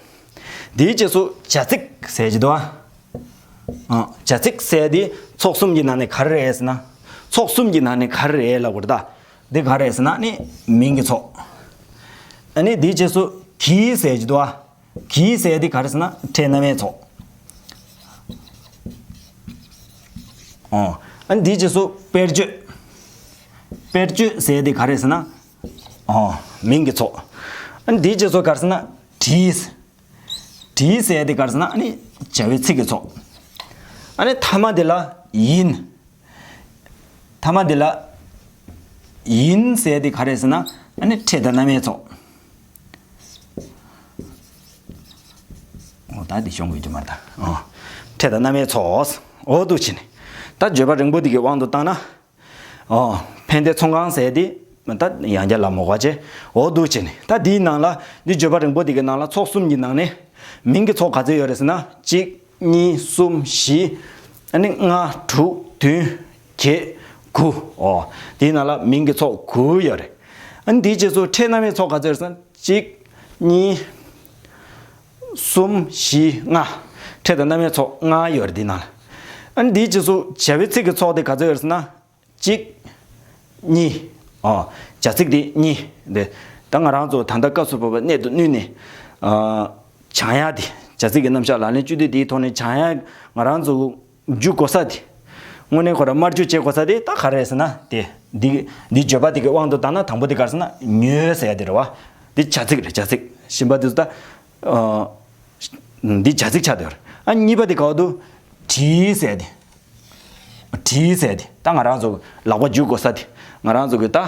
དེའི་རྗེས་སུ་བྱ་ཚིག་ཟེར་གྱི་འདུག་ཨ། ཨོ་བྱ་ཚིག་ཟེར་དེ་ཚོགས་གསུམ་གྱི་ནང་ནས་ག་རེ་རེད་ཟེར་ན། ཚོགས་གསུམ་གྱི་ནང་ནས་ག་རེ་རེད་ལབ་དགོས་རེད་ད། དེ་ག་རེད་ཟེར་ན་ནི་མིང་གི་ཚོགས། ཨ་ནི་དེའི་རྗེས་སུ་གྱིས་ཟེར་གྱི་འདུག་ཨ། གྱིས་ཟེར་དེ་ག་རེ་ཟེར་ན་ཕྲད་རྣམ་དབྱེ་ཚོགས། ཨོ། ཨ་ནི་དེའི་རྗེས་སུ་དཔེར་བརྗོད། དཔེར་བརྗོད་ཟེར་དེ་ག་རེ་ཟེར་ན། ཨོ། མིང་གི་ཚོགས། ཨ་ནི་དེའི་རྗེས་སུ་ག་རེ་ཟེར་ན་བྲིས། བྲིས་ཟེར་དེ་ག་རེ་ཟེར་ན་ཨ་ནི་བྱ་བའི་ཚིག་གི་ཚོགས། ཨ་ནི་ཐ་མ་དེ་ལ་ཡིན། ཐ་མ་དེ་ལ་ཡིན་ཟེར་དེ་ག་རེ་ཟེར་ན་ཨ་ནི་ཕྲད་དང་རྣམ་དབྱེ་ཚོགས། འོ་ད་འདི་ཤོང་དགོས་ཀྱི་མ་རེད་ད། འོ། ཕྲད་དང་རྣམ་དབྱེ་ཚོགས། འོ་འདུག་བྱས་ནས། ད་བརྗོད་པ་རིང་པོ་འདི་གི་དབང་དུ་བཏང་ན། འོ། ཕན་བདེ་ཚོང་ཁང་ཟེར་དེ། ད་ཡང་བསྐྱར་ལབ་མ་དགོས་པ་བྱས། འོ་འདུག་བྱས་ནས། ད་འདིའི་ནང་ལ་འདི་བརྗོད་པ་རིང་པོ་འདི་གི་ནང་ལ་ཚོགས་གསུམ་གྱི་ནང་ནས་མིང་གི་ཚོགས་ག་ཚོད་ཡོད་རེད་ཟེར་ན། གཅིག་གཉིས། གསུམ། བཞི། ཨ་ནི་ལྔ། དྲུག་བདུན། བརྒྱད། དགུ། འོ། འདིའི་ནང་ལ་མིང་གི་ཚོགས་དགུ་ཡོད་རེད། ཨ་ནི་འདིའི་རྗེས་སུ་ཕྲད་རྣམ་དབྱེ་ཚོགས་ག་ཚོད་ཡོད་རེད་ཟེར་ན། གཅིག་གཉིས། གསུམ། བཞི། ལྔ། ཕྲད་དང་རྣམ་དབྱེ་ཚོགས་ལྔ་ཡོད་རེད་འདིའི་ནང་ལ། ཨ་ནི་འདིའི་རྗེས་སུ་བྱ་བའི་ཚིག་གི་ཚོགས་དེ་ག་ཚོད་ཡོད་རེད་ཟེར་ན། གཅིག་གཉིས། ཨོ། བྱ་ཚིག་དེ་གཉིས། དེ། ད་ང་རང་ཚོ་ད་ལྟ་སྐབས་སུ་བབ་པའི་གནད་དུ་བསྣུན་ནས། ཨ། སྦྱང་ཡག་དེ། བྱ་ཚིག་གི་རྣམ་གཞག་ལག་ལེན་བཅུ་བདུན་དེའི་ཐོག་ནས་སྦྱང་ཡག་ང་རང་ཚོ་རྒྱུ་དགོས་ས་དེ། དངོས་གནས་ཁོ་རང་དམར་འཇུག་བྱེད་དགོས་ས་དེ་ད་ག་རེ་རེད་ཟེར་ན་དེ། འདི་འདི་བརྗོད་པ་དེ་གི་དབང་དུ་བཏང་ན་དང་པོ་དེ་ག་རེ་ཟེར་ན་ཉོས་ཟེར་ཡ་དེ་རེད་བ། འདི་བྱ་ཚིག་རེད་བྱ་ཚིག། གཞན་པ་དེ་ཚོ་ད། འདི་བྱ་ཚིག་ཆགས་བསྡད་ཡོད་རེད། ཨ་གཉིས་པ་དེ་ག་བ་འདུག་བྲིས་ཟེར་དེ། བྲིས་ཟེར་དེ་ད་ང་རང་ཚོ་ལག་པ་འཇུ་དགོས་ས་དེ། ང་རང་ཚོ་གི་ད་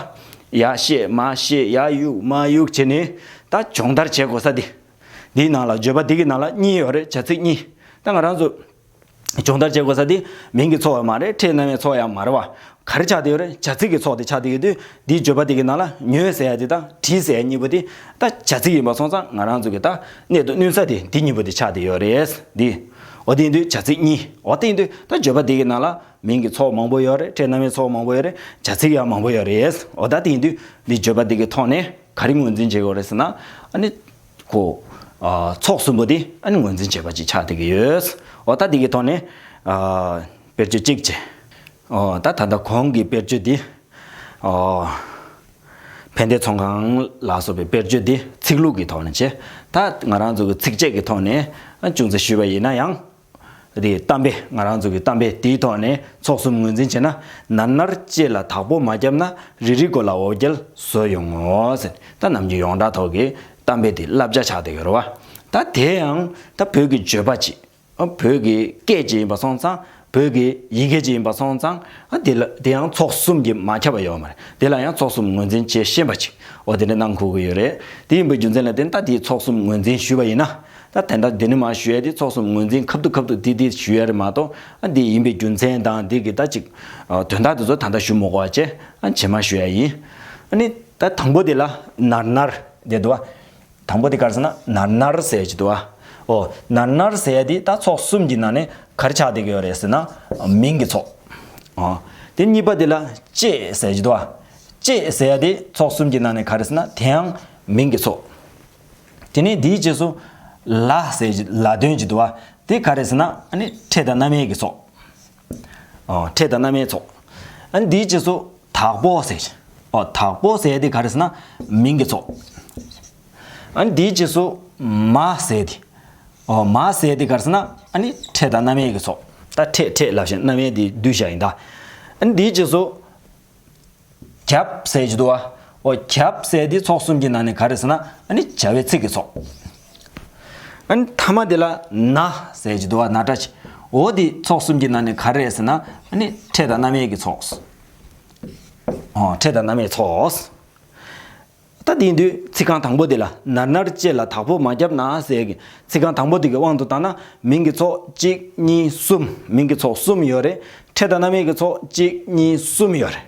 ཡར་བཤད་མར་བཤད་ཡར་གཡུག་མར་གཡུག་བྱས་ནས་ད་སྦྱོང་བརྡར་བྱེད་དགོས་ས་དེ། འདིའི་ནང་ལ་བརྗོད་པ་འདི་གི་ནང་ལ་གཉིས་ཡོད་རེད། བྱ་ཚིག་གཉིས། ད་ང་རང་ཚོ་སྦྱོང་བརྡར་བྱེད་དགོས་ས་དེ་མིང་གི་ཚོགས་ཡང་མ་རེད། ཕྲད་རྣམ་དབྱེའི་ཚོགས་ཡང་མ་རེད་བ། ག་རེ་ཆགས་བསྡད་ཡོད་རེད། བྱ་ཚིག་གི་ཚོགས་དེ་ཆགས་བསྡད་ཡོད་དུས་འདིའི་བརྗོད་པ་དེ་གི་ནང་ལ་ཉོས་ཟེར་ཡ་དེ་དང་བྲིས་ཟེར་ཡ་གཉིས་པོ་དེ་ད་བྱ་ཚིག་ཡིན་པ་སོང་ཙང་ང་རང་ཚོ་གི་ད་གནད་དུ་བསྣུན་ས་དེ་འདི་གཉིས་པོ་དེ་ཆགས་བསྡད་ཡོད་རེད། འདི་འོ་དེ་ཡིན་དུས་བྱ་ཚིག་གཉིས། འོ་དེ་ཡིན་དུས་ད་བརྗོད་པ་དེ་གི་ནང་ལ་མིང་གི་ཚོགས་མང་པོ་ཡོད་རེད། ཕྲད་རྣམ་དབྱེའི་ཚོགས་མང་པོ་ཡོད་རེད། བྱ་ཚིག་ཡང་མང་པོ་ཡོད་རེད། འོ་ད་དེ་ཡིན་དུས་འདི་བརྗོད་པ་དེ་གི་ཐོག་ནས་ག་རེ་ངོས་འཛིན་བྱེད་དགོས་རེད་ཟེར་ན། ཨ་ནི་ཁོ་ཨ་ཚོགས་གསུམ་པོ་དེ་ཨ་ནི་ངོས་འཛིན་བྱེད་པ་ཅིག་ཆགས་བསྡད་ཀྱི་ཡོད། འོ་ད་འདི་གི་ཐོག་ནས་ཨ་དཔེར་བརྗོད་གཅིག་བྱས། འོ་ད་ད་ལྟ་གོང་གི་དཔེར་བརྗོད་འདི་ཨ་ཕན་བདེ་ཚོང་ཁང་ལ་སོགས་པའི་དཔེར་བརྗོད་འདི་ཚིག་ལྷུག་གི་ཐོག་ནས་བྱས། ད་ང་རང་ཚོ་གི་ཚིགས་བཅད་ཀྱི་ཐོག་ནས་ཨ་ཅུང་ཙམ་ཞུས་པ་ཡིན་ན་ཡང་། དེ་གཏམ་དཔེ་ང་རང་ཚོ་གི་གཏམ་དཔེ་དེའི་ཐོག་ནས་ཚོགས་གསུམ་ངོས་འཛིན་བྱས་ན། ནར་ནར་ལྕེ་ལ་དྭགས་པོ་མ་བརྒྱབ་ན། རི་རི་མགོ་ལ་འོ་བརྒྱལ་བཟོ་ཡོང་ངོ་ཟེར། ད་ནམ་རྒྱུན་ཡོངས་གྲགས་ཐོག་གི་གཏམ་དཔེ་དེ་བསླབ་བྱ་ཆགས་བསྡད་ཡོད་རེད་བ། ད་དེ་ཡང་ད་བོད་ཀྱི་བརྗོད་པ་ཅིག་ཨ་བོད་ཀྱི་སྐད་ཅིག་ཡིན་པ་སོང་ཙང་། བོད་ཀྱི་ཡི་གེ་ཅིག་ཡིན་པ་སོང་ཙང་། ཨ་དེ་ལ་དེ་ཡང་ཚོགས་གསུམ་གྱིས་མ་ཁྱབ་པ་ཡོད་མ་རེད། དེ་ལ་ཡང་ཚོགས་གསུམ་ངོས་འཛིན་བྱེད་ཤེས་པ་ཅིག་འོ་དེ་འདྲ་གནང་དགོས་ཀྱི་ཡོད་རེད། དེ་ཡིན་པའི་རྒྱུ་མཚན་ལ་བརྟེན་ད་དེའི་ཚོགས་གསུམ་ངོས་འཛིན་ཞུས་པ་ཡིན་ན། ད་དེ་འདྲ་འདི་ནི་མ་ཞུ་ཡ་དེ་ཚོགས་གསུམ་ངོས་འཛིན་ཁབ་ཏུ་ཁབ་ཏུ་དེ་དེ་ཞུ་ཡ་རེད་མ་གཏོགས། ཨ་འདི་ཡིན་པའི་རྒྱུ་མཚན་དང་འདི་གི་ད་ཅིག་ཨ་དོན་དག་དེ་ཚོ་ད་ལྟ་ཞུ་མི་དགོས་པ་བྱས། ཨ་རྗེས་མ་ཞུ་ཡ་ཡིན། ཨ་ནི་ད་དང་པོ་དེ་ལ་ནར་ནར་དེ་འདུག་བ། དང་པོ་དེ་ག་རེ་ཟེར་ན་ནར་ནར་ཟེར་གྱི་འདུག་བ། ཨོ་ནར་ནར་ཟེར་ཡ་དེ་ད་ཚོགས་གསུམ་གྱི་ནང་ནས་ག་རེ་ཆགས་བསྡད་ཀྱི་ཡོད་རེད་ཟེར་ན་མིང་གི་ཚོགས། ཨོ་དེ་གཉིས་པ་དེ་ལ་ལྕེ་ཟེར་གྱི་འདུག་བ། ལྕེ་ཟེར་ཡ་དེ་ཚོགས་གསུམ་གྱི་ནང་ནས་ག་རེ་ཟེར་ན་དེ་ཡང་མིང་གི་ཚོགས། དེ་ནས་དེའི་རྗེས་སུ་ལ་ཟེར་གྱི་ལ་དོན་གྱི་འདུག་བ། དེ་ག་རེ་ཟེར་ན་ཨ་ནི་ཕྲད་དང་རྣམ་དབྱེ་གི་ཚོགས། ཨོ་ཕྲད་དང་རྣམ་དབྱེ་ཚོགས། ཨ་ནི་དེའི་རྗེས་སུ་དྭགས་པོ་ཟེར་གྱི། ཨོ་དྭགས་པོ་ཟེར་དེ་ག་རེ་ཟེར་ན་མིང་གི་ཚོགས། ཨ་ནི་དེའི་རྗེས་སུ་མ་ཟེར་དེ། ཨོ་མ་ཟེར་དེ་ག་རེ་ཟེར་ན་ཨ་ནི་ཕྲད་དང་རྣམ་དབྱེ་གི་ཚོགས། ད་ཕྲད་ཕྲད་ལབ་བཞིན་རྣམ་དབྱེ་དེ་བསྡུས་བཞག་ཡིན་ད། ཨ་ནི་དེའི་རྗེས་སུ་རྒྱབ་ཟེར་གྱི་འདུག་བ། ཨོ་རྒྱབ་ཟེར་དེ་ཚོགས་གསུམ་གྱི་ནང་ནས་ག་རེ་ཟེར་ན་ཨ་ནི་བྱ་བའི་ཚིག་གི་ཚོགས། ཨ་ནི་ཐ་མ་དེ་ལ་ན་ཟེར་གྱི་འདུག་བ། ན་སྒྲ་ཅིག་འོ་དེ་ཚོགས་གསུམ་གྱི་ནང་ནས་ག་རེ་ཟེར་ན་ཨ་ནི་ཕྲད་དང་རྣམ་དབྱེ་གི་ཚོགས། ཨོ་ཕྲད་དང་རྣམ་དབྱེ་ཚོགས། ད་དེ་ཡིན་དུས་ཚིག་རྐང་དང་པོ་དེ་ལ་ནར་ནར་ལྕེ་ལ་དྭགས་པོ་མ་བརྒྱབ་ན་ཟེར་གི་ཚིག་རྐང་དང་པོ་དེ་གི་དབང་དུ་བཏང་ན་མིང་གི་ཚོགས་གཅིག་གཉིས་གསུམ། མིང་གི་ཚོགས་གསུམ་ཡོད་རེད། ཕྲད་དང་རྣམ་དབྱེ་གི་ཚོགས་གཅིག་གཉིས་གསུམ་ཡོད་རེད།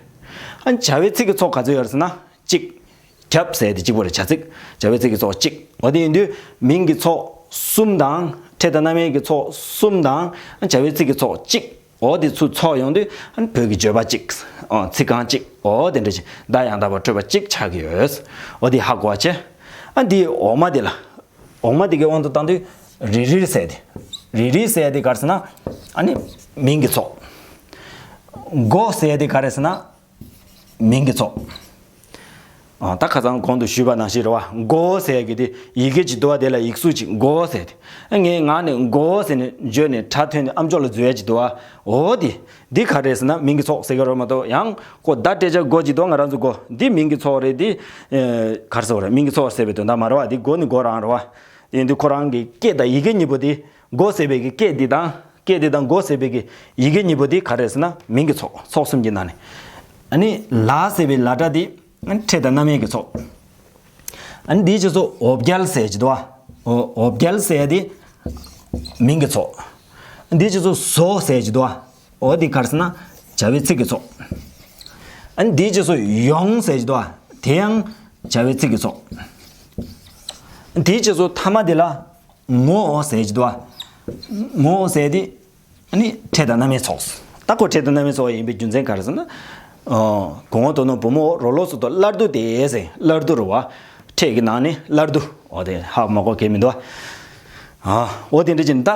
ཨ་བྱ་བའི་ཚིག་གི་ཚོགས་ག་ཚོད་ཡོད་རེད་ཟེར་ན་གཅིག་རྒྱབ་ཟེར་དེ་གཅིག་པོ་རེད། བྱ་ཚིག་བྱ་བའི་ཚིག་གི་ཚོགས་གཅིག་འོ་དེ་ཡིན་དུས་མིང་གི་ཚོགས་གསུམ་དང་ཕྲད་དང་རྣམ་དབྱེ་གི་ཚོགས་གསུམ་དང་བྱ་བའི་ཚིག་གི་ཚོགས་གཅིག་འོ་དེ་ཚུར་ཚོགས་ཡོང་དུས་ཨ་ནི་བོད་ཀྱི་བརྗོད་པ་གཅིག་ཨོ་ཚིག་རྐང་གཅིག་འོ་དེ་འདྲ་ཞིག་བརྡ་ཡང་དག་པར་སྤྲོད་པ་གཅིག་ཆགས་ཀྱི་ཡོད། འོ་དེ་ཧ་གོ་བ་བྱས། ཨ་འདིའི་འོག་མ་དེ་ལ། འོག་མ་དེ་གའི་དབང་དུ་བཏང་དུས་རི་རིལ་ཟེར་དེ། རི་རིལ་ཟེར་དེ་ག་རེ་ཟེར་ན་ཨ་ནི་མིང་གི་ཚོགས། མགོ་ཟེར་དེ་ག་རེ་ཟེར་ན་མིང་གི་ཚོགས། ཨ་ད་ཁ་སང་གོང་དུ་ཞུས་པ་ནང་བཞིན་རེད་བ། མགོ་ཟེར་གི་དེ་ཡི་གེ་ཅིག་འདུག་བ། དེ་ལ་ཡིག་གཟུགས་ཅིག་མགོ་ཟེར་དེ། ཨ་ངའི་ངག་ནས་མགོ་ཟེར་ནས་བརྗོད་ནས་སྒྲ་ཐོན་ནས་ཨ་མཆོག་ལ་འཛུལ་ཡ་ཅིག་འདུག་བ། འོ་དེ། འདི་ག་རེ་ཟེར་ན་མིང་གི་ཚོགས་ཟེར་གི་རེད་མ་གཏོགས་ཡང་ཁོ་བརྡ་སྤྲད་བྱ་མགོ་ཅིག་འདུག་ང་རང་ཚོ་མགོ་འདི་མིང་གི་ཚོགས་རེད། འདི་ཨེ་ག་རེ་ཟེར་བ་རེད། མིང་གི་ཚོགས་ཟེར་བའི་དོན་དག་མ་རེད་བ། འདི་མགོ་ནི་མགོ་རང་རེད་བ། དེ་ཡིན་དུས་ཁོ་རང་གི་སྐད་དང་ཡི་གེ་གཉིས་པོ་དེ། མགོ་ཟེར་བའི་གི་སྐད་འདི་དང་སྐད་འདི་དང་མགོ་ཟེར་བའི་གི་ཡི་གེ་གཉིས་པོ་དེ་ག་རེ་ཟེར་ན་མིང་གི་ཚོགས། ཚོགས་གསུམ་གྱི་ནང་ནས། ཨ་ནི་ལ་ཟེར་བའི་ལ་སྒྲ་དེ་ཕྲད་དང་རྣམ་དབྱེ་གི་ཚོགས། ཨ་ནི་འདིའི་རྗེས་སུ་འོ་བརྒྱལ་ཟེར་གྱི་འདུག་བ། འོ་འོ་བརྒྱལ་ཟེར་དེ་མིང་གི་ཚོགས། འདིའི་རྗེས་སུ་བཟོ་ཟེར་གྱི་འདུག་བ། འོ་འདི་ག་རེ་ཟེར་ན་བྱ་བའི་ཚིག་གི་ཚོགས། ཨ་ནི་འདིའི་རྗེས་སུ་ཡོང་ཟེར་གྱི་འདུག་བ། དེ་ཡང་བྱ་བའི་ཚིག་གི་ཚོགས། དེའི་རྗེས་སུ་ཐ་མ་དེ་ལ་ངོ་ཟེར་གྱི་འདུག་བ། ངོ་ཟེར་དེ་ཨ་ནི་ཕྲད་དང་རྣམ་དབྱེ་ཚོགས། ད་ཁོ་ཕྲད་དང་རྣམ་དབྱེ་ཚོགས་ཡིན་པའི་རྒྱུ་མཚན་ག་རེ་ཟེར་ན། ཨོ། གོང་འོག་དོ་ནོ་བུ་མོ་རོ་ལོ་སུ་དོ་སླར་བསྡུ་དེ་ཟེར། སླར་བསྡུ་རུ་བ། ཕྲད་ཀྱི་ནང་ནས་སླར་བསྡུ། འོ་དེ་ཧ་མ་གོ་གེ་མི་འདུག་ཨ། འོ་དེ་འདྲ་ཅིག་ད།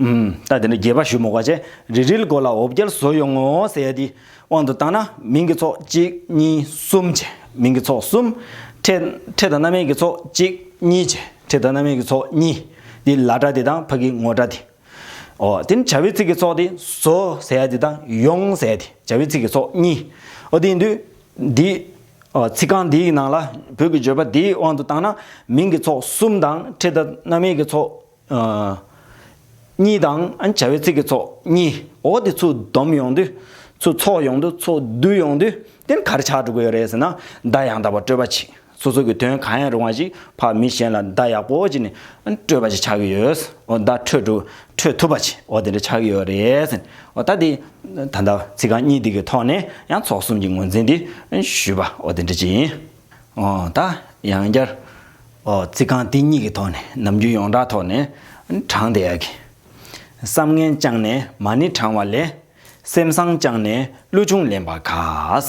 ཨུམ། ད་དེ་འདྲ་རྒྱས་པ་ཞུ་མ་དགོས་བྱས། རི་རིལ་མགོ་ལ་འོ་བརྒྱལ་བཟོ་ཡོང་ངོ་ཟེར་ཡ་དེ་དབང་དུ་བཏང་ན་མིང་གི་ཚོགས་གཅིག་གཉིས་གསུམ་བྱས། མིང་གི་ཚོགས་གསུམ། ཕྲད་ཕྲད་དང་རྣམ་དབྱེ་གི་ཚོགས་གཅིག་གཉིས་བྱས། ཕྲད་དང་རྣམ་དབྱེ་གི་ཚོགས་གཉིས། དེ་ལ་སྒྲ་དེ་དང་ཕ་གི་ངོ་སྒྲ་དེ། ཨོ། དེ་ནི་བྱ་བའི་ཚིག་གི་ཚོགས་དེ་བཟོ་ཟེར་ཡ་དེ་དང་ཡོང་ཟེར་ཡ་དེ་བྱ་བའི་ཚིག་གི་ཚོགས་གཉིས། ཨོ་དེ་ཡིན་དུས་འདི་ ཨོ། ཚིག་རྐང་འདིའི་ནང་ལ་བོད་ཀྱི་བརྗོད་པ་འདིའི་དབང་དུ་བཏང་ན། མིང་གི་ཚོགས་གསུམ་དང་ཕྲད་དང་རྣམ་དབྱེ་གི་ཚོགས་ཨ་གཉིས་དང་། ཨ་ནི་བྱ་བའི་ཚིག་གི་ཚོགས་གཉིས། འོ་དེ་ཚུར་སྡོམ་ཡོང་དུས། ཚུར་ཚོགས་ཡོང་དུས། ཚུར་བསྡུ་ཡོང་དུས། དེ་ནི་ག་རེ་ཆགས་འགྲོ་གི་ཡོད་རེད་ཟེར་ན། བརྡ་ཡང་དག་པར་སྤྲོད་པ་ཅིག་སོ་སོ་གི་དོན་གང་ཡང་རུང་བ་ཞིག་ཕར་མི་གཞན་ལ་བརྡ་ཡག་པོ་བྱས་ནས་སྤྲོད་པ་ཞིག་ཆགས་ཀྱི་ཡོད། འོ་བརྡ་འཕྲོད་འགྲོ་འཕྲོད་ཐུབ་པ་ཞིག་འོ་དེ་འདྲ་ཆགས་ཀྱི་ཡོད་རེད་ཟེར། འོ་ད་དེ་ད་ལྟ་ཚིག་རྐང་གཉིས་འདི་གི་ཐོག་ནས་ཡང་ཚོགས་གསུམ་གྱི་ངོས་འཛིན་འདི་ཞུས་པ་འོ་དེ་འདྲ་ཅིག་ཡིན། འོ་ད་ཡང་བསྐྱར། འོ་ཚིག་རྐང་འདི་གཉིས་ཀྱི་ཐོག་ནས་ནམ་རྒྱུན་ཡོངས་གྲགས་ཐོག་ནས་དྲངས་བསྡད་ཡག་གི། བསམ་ངན་བཅངས་ནས་མ་ཎི་བགྲང་བ་ལས། སེམས་བཟང་བཅངས་ནས་ཀླུ་ཆུང་ལེན་པ་དགའ།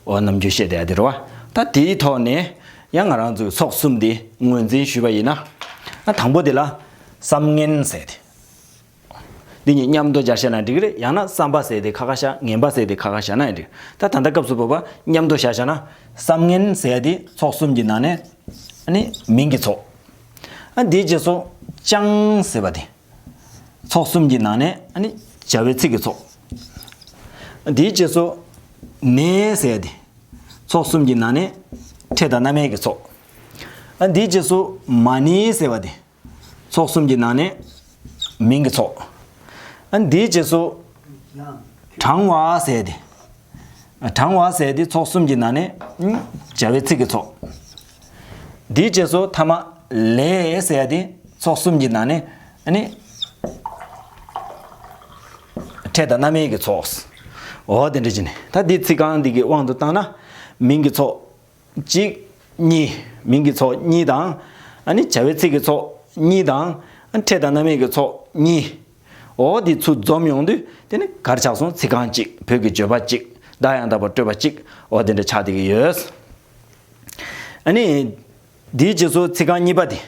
འོ་ནམ་རྒྱུན་བཤད་བསྡད་ཡག་དེ་རེད་བ། ད་དེའི་ཐོག་ནས་ཡང་ང་རང་ཚོའི་ཚོགས་གསུམ་འདི་ངོས་འཛིན་ཞུས་པ་ཡིན་ན། ཨ་དང་པོ་དེ་ལ་བསམ་ངན་ཟེར་ཏེ། འདི་གཉིས་མཉམ་དུ་སྦྱར་བཞག་ན་འགྲིག་གི་རེད། ཡང་ན་བསམ་པ་ཟེར་ཏེ་ཁ་ཁ་བཞག་ངན་པ་ཟེར་ཏེ་ཁ་ཁ་བཞག་ན་ཡང་འགྲིག་ད་ད་ལྟ་སྐབས་སུ་བབ་པ་མཉམ་དུ་བཞག་བཞག་ན། བསམ་ངན་ཟེར་ཏེ་ཚོགས་གསུམ་གྱི་ནང་ནས་ཨ་ནི་མིང་གི་ཚོགས། ཨ་འདིའི་རྗེས་སུ་བཅངས་ཟེར་བ་དེ། ཚོགས་གསུམ་གྱི་ནང་ནས་ཨ་ནི་བྱ་བའི་ཚིག་གི་ཚོགས། ཨ་འདིའི་རྗེས་སུ་ནས་ཟེར་ཏེ། ཚོགས་གསུམ་གྱི་ནང་ནས་ཕྲད་དང་རྣམ་དབྱེ་གི་ཚོགས། ཨ་འདིའི་རྗེས་སུ་མ་ཎི་ཟེར་བ་དེ། ཚོགས་གསུམ་གྱི་ནང་ནས་མིང་གི་ཚོགས། ཨ་འདིའི་རྗེས་སུ་བགྲང་བ་ཟེར་ཏེ། བགྲང་བ་ཟེར་ཏེ་ཚོགས་གསུམ་གྱི་ནང་ནས་བྱ་བའི་ཚིག་གི་ཚོགས། འདིའི་རྗེས་སུ་ཐ་མ་ལས་ཟེར་ཏེ་ཚོགས་གསུམ་གྱི་ནང་ནས་ཨ་ནི་ཕྲད་དང་རྣམ་དབྱེ་གི་ཚོགས། འོ་དེ་འདྲ་བྱས་ནས་ད་འདི་ཚིག་རྐང་འདི་གི་དབང་དུ་བཏང་ན། མིང་གི་ཚོགས། གཅིག་གཉིས། མིང་གི་ཚོགས་གཉིས་དང་། ཨ་ནི་བྱ་བའི་ཚིག་གི་ཚོགས་གཉིས་དང་། ཨ་ནི་ཕྲད་དང་རྣམ་དབྱེ་གི་ཚོགས་གཉིས། འོ་དེ་ཚུར་འཛོམས་ཡོང་དུས་དེ་ནི་ག་རེ་ཆགས་སོང་། ཚིག་རྐང་གཅིག་བོད་ཀྱི་བརྗོད་པ་གཅིག་བརྡ་ཡང་དག་པར་སྤྲོད་པ་གཅིག་འོ་དེ་འདྲ་ཆགས་བསྡད་ཀྱི་ཡོད། ཨ་ནི་དེའི་རྗེས་སུ་ཚིག་རྐང་གཉིས་པ་དེ།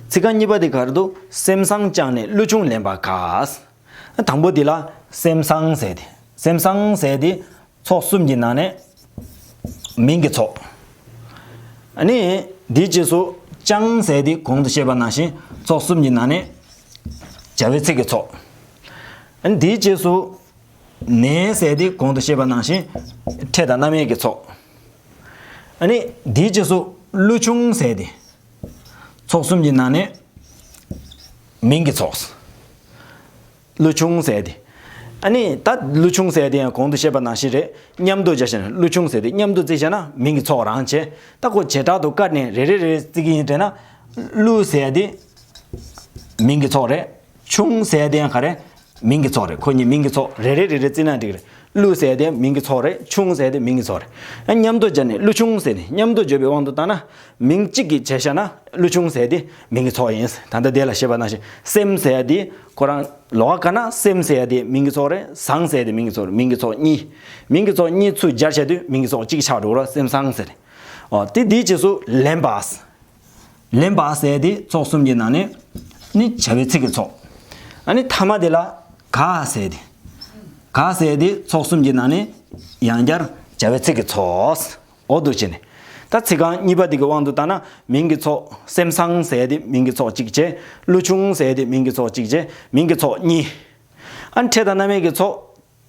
ཚིག་རྐང་གཉིས་པ་དེ་ག་རེ་འདུག་སེམས་བཟང་བཅངས་ནས་ཀླུ་ཆུང་ལེན་པ་དགའ། དང་པོ་འདི་ལ་སེམས་བཟང་ཟེར་ཏེ། སེམས་བཟང་ཟེར་ཏེ་ཚོགས་གསུམ་གྱི་ནང་ནས་མིང་གི་ཚོགས། ཨ་ནི་འདིའི་རྗེས་སུ་བཅངས་ཟེར་ཏེ་གོང་དུ་བཤད་པ་ནང་བཞིན་ཚོགས་གསུམ་གྱི་ནང་ནས་བྱ་བའི་ཚིག་གི་ཚོགས། ཨ་ནི་འདིའི་རྗེས་སུ་ནས་ཟེར་ཏེ་གོང་དུ་བཤད་པ་ནང་བཞིན་ཕྲད་དང་རྣམ་དབྱེ་གི་ཚོགས། ཨ་ནི་འདིའི་རྗེས་སུ་ཀླུ་ཆུང་ཟེར་ཏེ་ཚོགས་གསུམ་གྱི་ནང་ནས་མིང་གི་ཚོགས། ཀླུ་ཆུང་ཟེར་ཏེ། ཨ་ནི་ད་ཀླུ་ཆུང་ཟེར་ཏེ་ཡང་གོང་དུ་བཤད་པ་ནང་བཞིན་རེད། མཉམ་དུ་སྦྱར་བྱས་ན། ཀླུ་ཆུང་ཟེར་ཏེ་མཉམ་དུ་བརྩིས་བྱས་ན་མིང་གི་ཚོགས་རང་བྱས། ད་ཁོ་བྱེ་བྲག་ཏུ་བཀར་ནས་རེ་རེ་རེ་རེ་བརྩི་གི་ཡིན་དྲན་ན། ཀླུ་ཟེར་ཏེ་མིང་གི་ཚོགས་རེད། ཆུང་ཟེར་ཏེ་ཡང་ག་རེ། མིང་གི་ཚོགས་རེད། ཁོ་གཉིས་མིང་གི་ཚོགས་རེ་རེ་རེ་རེ་བརྩིས་ན་འགྲིག་རེད། ཀླུ་ཟེར་ཏེ་མིང་གི་ཚོགས་རེད། ཆུང་ཟེར་ཏེ་མིང་གི་ཚོགས་རེད། ཨ་མཉམ་དུ་སྦྱར་ནས་ཀླུ་ཆུང་ཟེར་ནས་མཉམ་དུ་བརྗོད་པའི་དབང་དུ་བཏང་ན། མིང་གཅིག་གིས་བྱས་བཞག་ན་ཀླུ་ཆུང་ཟེར་ཏེ་མིང་གི་ཚོགས་ཡིན། ད་ལྟ་དེ་ལ་བཤད་པ་ནང་བཞིན་སེམས་ཟེར་ཏེ་ཁོ་རང་ལོགས་ཀ་ན་སེམས་ཟེར་ཏེ་མིང་གི་ཚོགས་རེད། བཟང་ཟེར་ཏེ་མིང་གི་ཚོགས་རེད། མིང་གི་ཚོགས་གཉིས། མིང་གི་ཚོགས་གཉིས་ཚུར་སྦྱར་བྱས་དུས་མིང་གི་ཚོགས་གཅིག་ཆགས་འགྲོ་གི་རེད། སེམས་བཟང་ཟེར་ཏེ། ཨོ་དེ་དེའི་རྗེས་སུ་ལེན་པ། ལེན་པ་ཟེར་དེ་ཚོགས་གསུམ་གྱི་ནང་ནས་ནི་བྱ་བའི་ཚིག་གི་ཚོགས། ཨ་ནི་ཐ་མ་དེ་ལ་དགའ་ཟེར་དེ། དགའ་ཟེར་དེ་ཚོགས་གསུམ་གྱི་ནང་ནས་ཡང་བསྐྱར་བྱ་བའི་ཚིག་གི་ཚོགས། འོ་འདུག་བྱས་ནས། ད་ཚིག་རྐང་གཉིས་པ་དེ་གི་དབང་དུ་བཏང་ན། མིང་གི་ཚོགས་སེམས་བཟང་ཟེར་དེ་མིང་གི་ཚོགས་གཅིག་བྱས། ཀླུ་ཆུང་ཟེར་དེ་མིང་གི་ཚོགས་གཅིག་བྱས། མིང་གི་ཚོགས་གཉིས། ཨ་ནི་ཕྲད་དང་རྣམ་དབྱེ་གི་ཚོགས།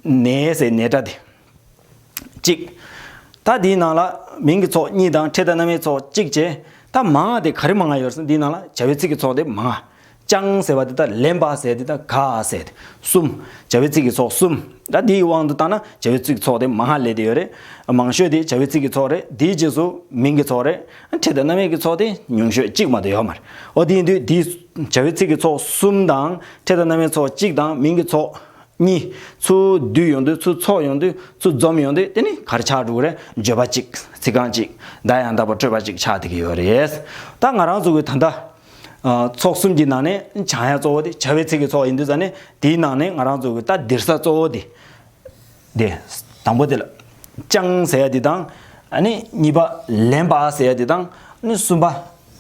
ནས་ཟེར་ནས་སྒྲ་དེ། གཅིག་ད་འདིའི་ནང་ལ་མིང་གི་ཚོགས་གཉིས་དང་ཕྲད་དང་རྣམ་དབྱེའི་ཚོགས་གཅིག་བྱས། ད་མང་བ་དེ་ག་རེ་མང་བ་ཡོད་ཟེར་ན། འདིའི་ནང་ལ་བྱ་བའི་ཚིག་གི་ཚོགས་དེ་མང་བ། བཅངས་ཟེར་བ་དེ་དང་ལེན་པ་ཟེར་དེ་དང་དགའ་ཟེར་དེ་གསུམ། བྱ་བའི་ཚིག་གི་ཚོགས་གསུམ། ད་འདིའི་དབང་དུ་བཏང་ན་བྱ་བའི་ཚིག་གི་ཚོགས་དེ་མང་བ་སླེབས་བསྡད་ཡོད་རེད། མང་ཤོས་དེ་བྱ་བའི་ཚིག་གི་ཚོགས་རེད། དེའི་རྗེས་སུ་མིང་གི་ཚོགས་རེད། ཕྲད་དང་རྣམ་དབྱེ་གི་ཚོགས་དེ་ཉུང་ཤོས་གཅིག་མ་གཏོགས་ཡོད་མ་རེད། འོ་དེ་ཡིན་དུས་འདིའི་བྱ་བའི་ཚིག་གི་ཚོགས་གསུམ་དང་ཕྲད་དང་རྣམ་དབྱེའི་ཚོགས་གཅིག་དང་མིང་གི་ཚོགས་གཉིས་ཚུར་བསྡུས་ཡོང་དུས། ཚུར་ཚོགས་ཡོང་དུས། ཚུར་འཛོམས་ཡོང་དུས། དེ་ནི་ག་རེ་ཆགས་འགྲོ་གི་རེད། བརྗོད་པ་གཅིག་ཚིག་རྐང་གཅིག་བརྡ་ཡང་དག་པར་སྤྲོད་པ་གཅིག་ཆགས་བསྡད་ཀྱི་ཡོད་རེད། ད་ང་རང་ཚོ་གི་ད་ལྟ་ཨ་ཚོགས་གསུམ་གྱི་ནང་ནས་བྱང་ཡ་གཙོ་བོ་དེ་བྱ་བའི་ཚིག་གི་ཚོགས་ཡིན་དུས་ཙང་ནས། དེའི་ནང་ནས་ང་རང་ཚོ་གི་ད་འདིར་ས་གཙོ་བོ་དེ། དེ་དང་པོ་དེ་ལ་བཅངས་ཟེར་ཡ་དེ་དང་། ཨ་ནི་གཉིས་པ་ལེན་པ་ཟེར་ཡ་དེ་དང་། ཨ་ནི་གསུམ་པ་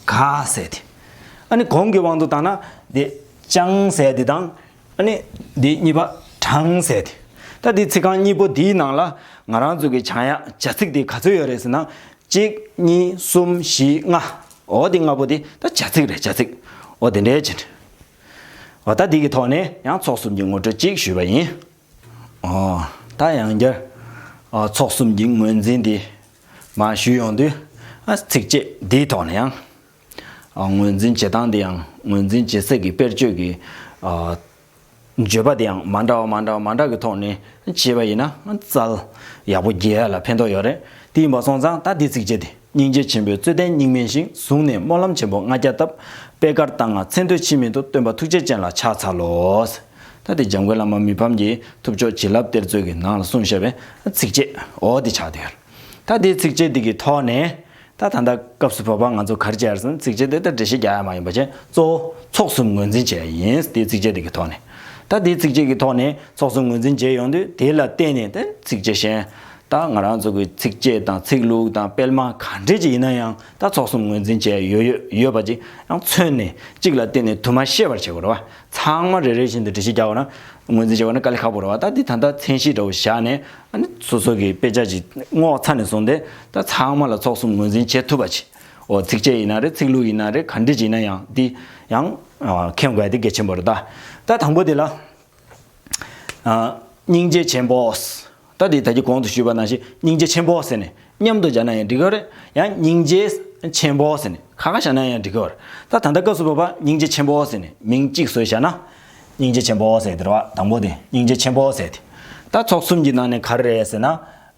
དགའ་ཟེར་དེ། ཨ་ནི་གོང་གི་དབང་དུ་བཏང་ན་དེ་བཅངས་ཟེར་ཡ་དེ་དང་། ཨ་ནི་དེ་གཉིས་པ་བགྲངས་ཟེར་དེ། ད་དེ་ཚིག་རྐང་གཉིས་པོ་དེའི་ནང་ལ་ང་རང་ཚོ་གི་བྱང་ཡ་བྱ་ཚིག་དེ་ག་ཚོད་ཡོད་རེད་ཟེར་ན། གཅིག་གཉིས། གསུམ། བཞི། ལྔ། འོ་དེ་ལྔ་པོ་དེ་ད་བྱ་ཚིག་རེད། བྱ་ཚིག་འོ་དེ་འདྲའི་ཕྱིར། འོ་ད་དེ་གི་ཐོག་ནས་ཡང་ཚོགས་གསུམ་གྱི་ངོ་སྤྲོད་ཅིག་ཞུས་པ་ཡིན། ཨོ། ད་ཡང་བསྐྱར། ཨ་ཚོགས་གསུམ་གྱི་ངོས་འཛིན་དེ་ མར་ཞུས་ཡོང་དུས། ཨ་ཚིགས་བཅད་འདིའི་ཐོག་ནས་ཡང་། ཨ་ངོས་འཛིན་བྱེད་སྟངས་དེ་ཡང་ངོས་འཛིན་བྱེད་སའི་གི་དཔེར་བརྗོད་ཀྱི། ཨ་བརྗོད་པ་དེ་ཡང་མ་འདྲ་བ་མ་འདྲ་བ་མ་འདྲ་གི་ཐོག་ནས་བྱས་པ་ཡིན་ན་རྩལ་ཡག་པོ་རྒྱས་ཡ་ལ་ཕན་ཐོགས་ཡོད་རེད། དེ་ཡིན་པ་སོང་ཙང་ད་འདི་ཚིགས་བཅད་དེ། སྙིང་རྗེ་ཆེན་པོས་རྩོད་ལྡན་སྙིགས་མའི་ཞིང་། བཟུང་ནས་སྨོན་ལམ་ཆེན་པོ་ལྔ་བརྒྱ་བཏབ། པད་དཀར་ལྟར་ང་མཚན་ཐོས་ཕྱིར་མི་ལྡོག། སྟོན་པ་ཐུགས་རྗེ་ཅན་ལ་ཕྱག་འཚལ་ལོ། ད་དེ་འཇམ་མགོན་བླ་མ་མི་ཕམ་གྱི་ཐུབ་མཆོག་བྱིན་རླབས་གཏེར་མཛོད་ཀྱི་ནང་ལ་གསུངས་བཞག་པའི་ཚིགས་བཅད་འོ་དེ་ཆགས་བསྡད་ཡོད། ད་དེའི་ཚིགས་བཅད་འདི་གི་ཐོག་ནས། ད་ད་ལྟ་སྐབས་སུ་བབ་པ་ང་ཚོ་ག་རེ་བྱས་ཟེར་ན། ཚིགས་བཅད་དེ་ལྟར་འགྲེལ་བཤད་རྒྱག་ཡ་མ་ཡིན་པ་བྱས། གཙོ་བོ་ཚོགས་གསུམ་ངོས་འཛིན་བྱས་ཡིན། དེའི་ཚིགས་བཅད་འདི་གི་ཐོག་ནས། ད་དེའི་ཚིགས་བཅད་ཀྱི་ཐོག་ནས་ཚོགས་གསུམ་ངོས་འཛིན་བྱས་ཡོང་དུས། དེ་ལ་བརྟེན་ནས་ད་ཚིགས་བཅད་གཞན། ད་ང་རང་ཚོ་གི་ཚིགས་བཅད་དང་ཚིག་ལྷུག་དང་སྤེལ་མ་ག་འདྲ་ཅིག་ཡིན་ན་ཡང་། ད་ཚོགས་གསུམ་ངོས་འཛིན་བྱས་ཡོད་ཡོད་ཡོད་པ་ཅིག་ཡང་མཚོན་ནས། གཅིག་ལ་བརྟེན་ནས་དུ་མ་ཤེས་པར་བྱེད་དགོས་རེད་བ། ཚང་མ་རེ་རེ་བཞིན་དུ་འགྲེལ་བཤད་རྒྱག་དགོས་ན། ངོས་འཛིན་བྱེད་དགོས་ན་དཀའ་ལས་ཁག་པོ་རེད་བ། ད་འདི་ད་ལྟ་མཚན་གཞི་འདྲ་བོ་བཞག་ནས། ཨ་ནི་སོ་སོ་གི་དཔེ་ཆ་ཅིག་བསྔོགས་ཚར་ནས་བཟུང་སྟེ། ད་ཚང་མ་ལ་ཚོགས་གསུམ་ངོས་འཛིན་བྱེད་ཐུབ་པ་ཅིག་འོ་ཚིགས་བཅད་ཡིན་ན་རེད། ཚིག་ལྷུག་ཡིན་ན་རེད། ག་འདྲ་ཅིག་ཡིན་ན་ཡང་། འདི་ཡང་ཨ་མཁྱེན་དགོས་ཡ་དེ་གལ་ཆེན་པོ་རེད་ད། ད་དང་པོ་དེ་ལ། ཨ་སྙིང་རྗེ་ཆེན་པོ། ད་འདི་ད་གིན་གོང་དུ་ཞུས་པ་ནང་བཞིན། སྙིང་རྗེ་ཆེན་པོ་ཟེར་ནས་མཉམ་དུ་སྦྱར་ན་ཡང་འགྲིག་གི་རེད། ཡང་སྙིང་རྗེ་ཆེན་པོ་ཟེར་ནས་ཁ་ཁ་བཞག་ན་ཡང་འགྲིག་གི་རེད། ད་ད་ལྟ་སྐབས་སུ་བབ་པ་སྙིང་རྗེ་ཆེན་པོ་ཟེར་ནས་མིང་གཅིག་བཟོས་བཞག་ན། སྙིང་རྗེ་ཆེན་པོ་ཟེར་དེ་རེད་བ། དང་པོ་དེ་སྙིང་རྗེ་ཆེན་པོ་ཟེར་དེ། ད་ཚོགས་གསུམ་གྱི་ནང་ནས་ག་རེ་རེད་ཟེར་ན།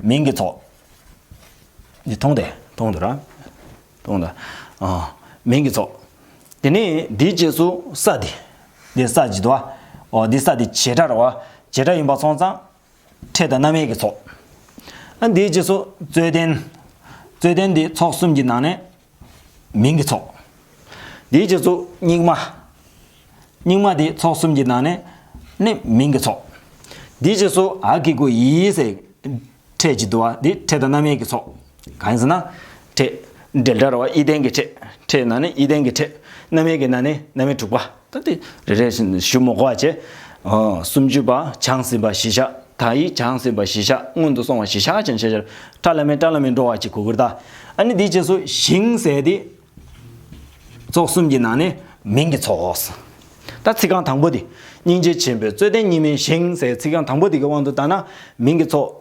མིང་གི་ཚོགས། འདི་མཐོང་དེ་མཐོང་འདུག་ར། མཐོང་འདུག་ཨ་མིང་གི་ཚོགས། དེ་ནས་འདིའི་རྗེས་སུ་ས་དེ། འདི་ས་ཅིག་འདུག་བ། འོ་འདི་ས་དེ་བྱེད་སྒྲ་རེད་བ། བྱེད་སྒྲ་ཡིན་པ་སོང་ཙང་། ཕྲད་དང་རྣམ་དབྱེ་གི་ཚོགས། ཨ་འདིའི་རྗེས་སུ་རྩོད་ལྡན། རྩོད་ལྡན་འདི་ཚོགས་གསུམ་གྱི་ནང་ནས་མིང་གི་ཚོགས། འདིའི་རྗེས་སུ་སྙིགས་མ། སྙིགས་མ་འདི་ཚོགས་གསུམ་གྱི་ནང་ནས་ནི་མིང་གི་ཚོགས། འདིའི་རྗེས་སུ་ཨ་གི་གུ་ཡི་ཟེར་ཕྲད་ཅིག་འདུག་བ། འདི་ཕྲད་དང་རྣམ་དབྱེ་གི་ཚོགས། གང་ཡིན་ཟེར་ན། ཕྲད། འབྲེལ་སྒྲ་རེད་བ། ཡིད་ལྡན་གྱི་ཕྲད། ཕྲད་ནང་ནས་ཡིད་ལྡན་གྱི་ཕྲད། རྣམ་དབྱེ་གི་ནང་ནས་རྣམ་དབྱེ་དྲུག་པ། ད་དེ་རེ་རེ་བཞིན་ཞུ་མི་དགོས་པ་བྱས། ཨོ། སུམ་ཅུ་པ། བྱང་སེམས་པ་བཞི་ཆ། དག་ཡིག་བྱང་སེམས་པ་བཞི་ཆ། སྔོན་དུ་སོང་བ་བཞི་ཆ་ཅན་བྱས་ཕྱིར། ཁྲ་ལམ་མེ་ཁྲ་ལམ་མེ་འགྲོ་བ་ཅིག་གོ་དགོས་རེད་ད། ཨ་ནི་འདིའི་རྗེས་སུ་ཞིང་ཟེར་དེ། ཚོགས་གསུམ་གྱི་ནང་ནས་མིང་གི་ཚོགས། ད་ཚིག་རྐང་དང་པོ་དེ། སྙིང་རྗེ་ཆེན་པོས་རྩོད་ལྡན་སྙིགས་མའི་ཞིང་ཟེར་ཚིག་རྐང་དང་པོ་དེ་གི་དབང་དུ་བཏང་ན། མིང་གི་ཚོགས་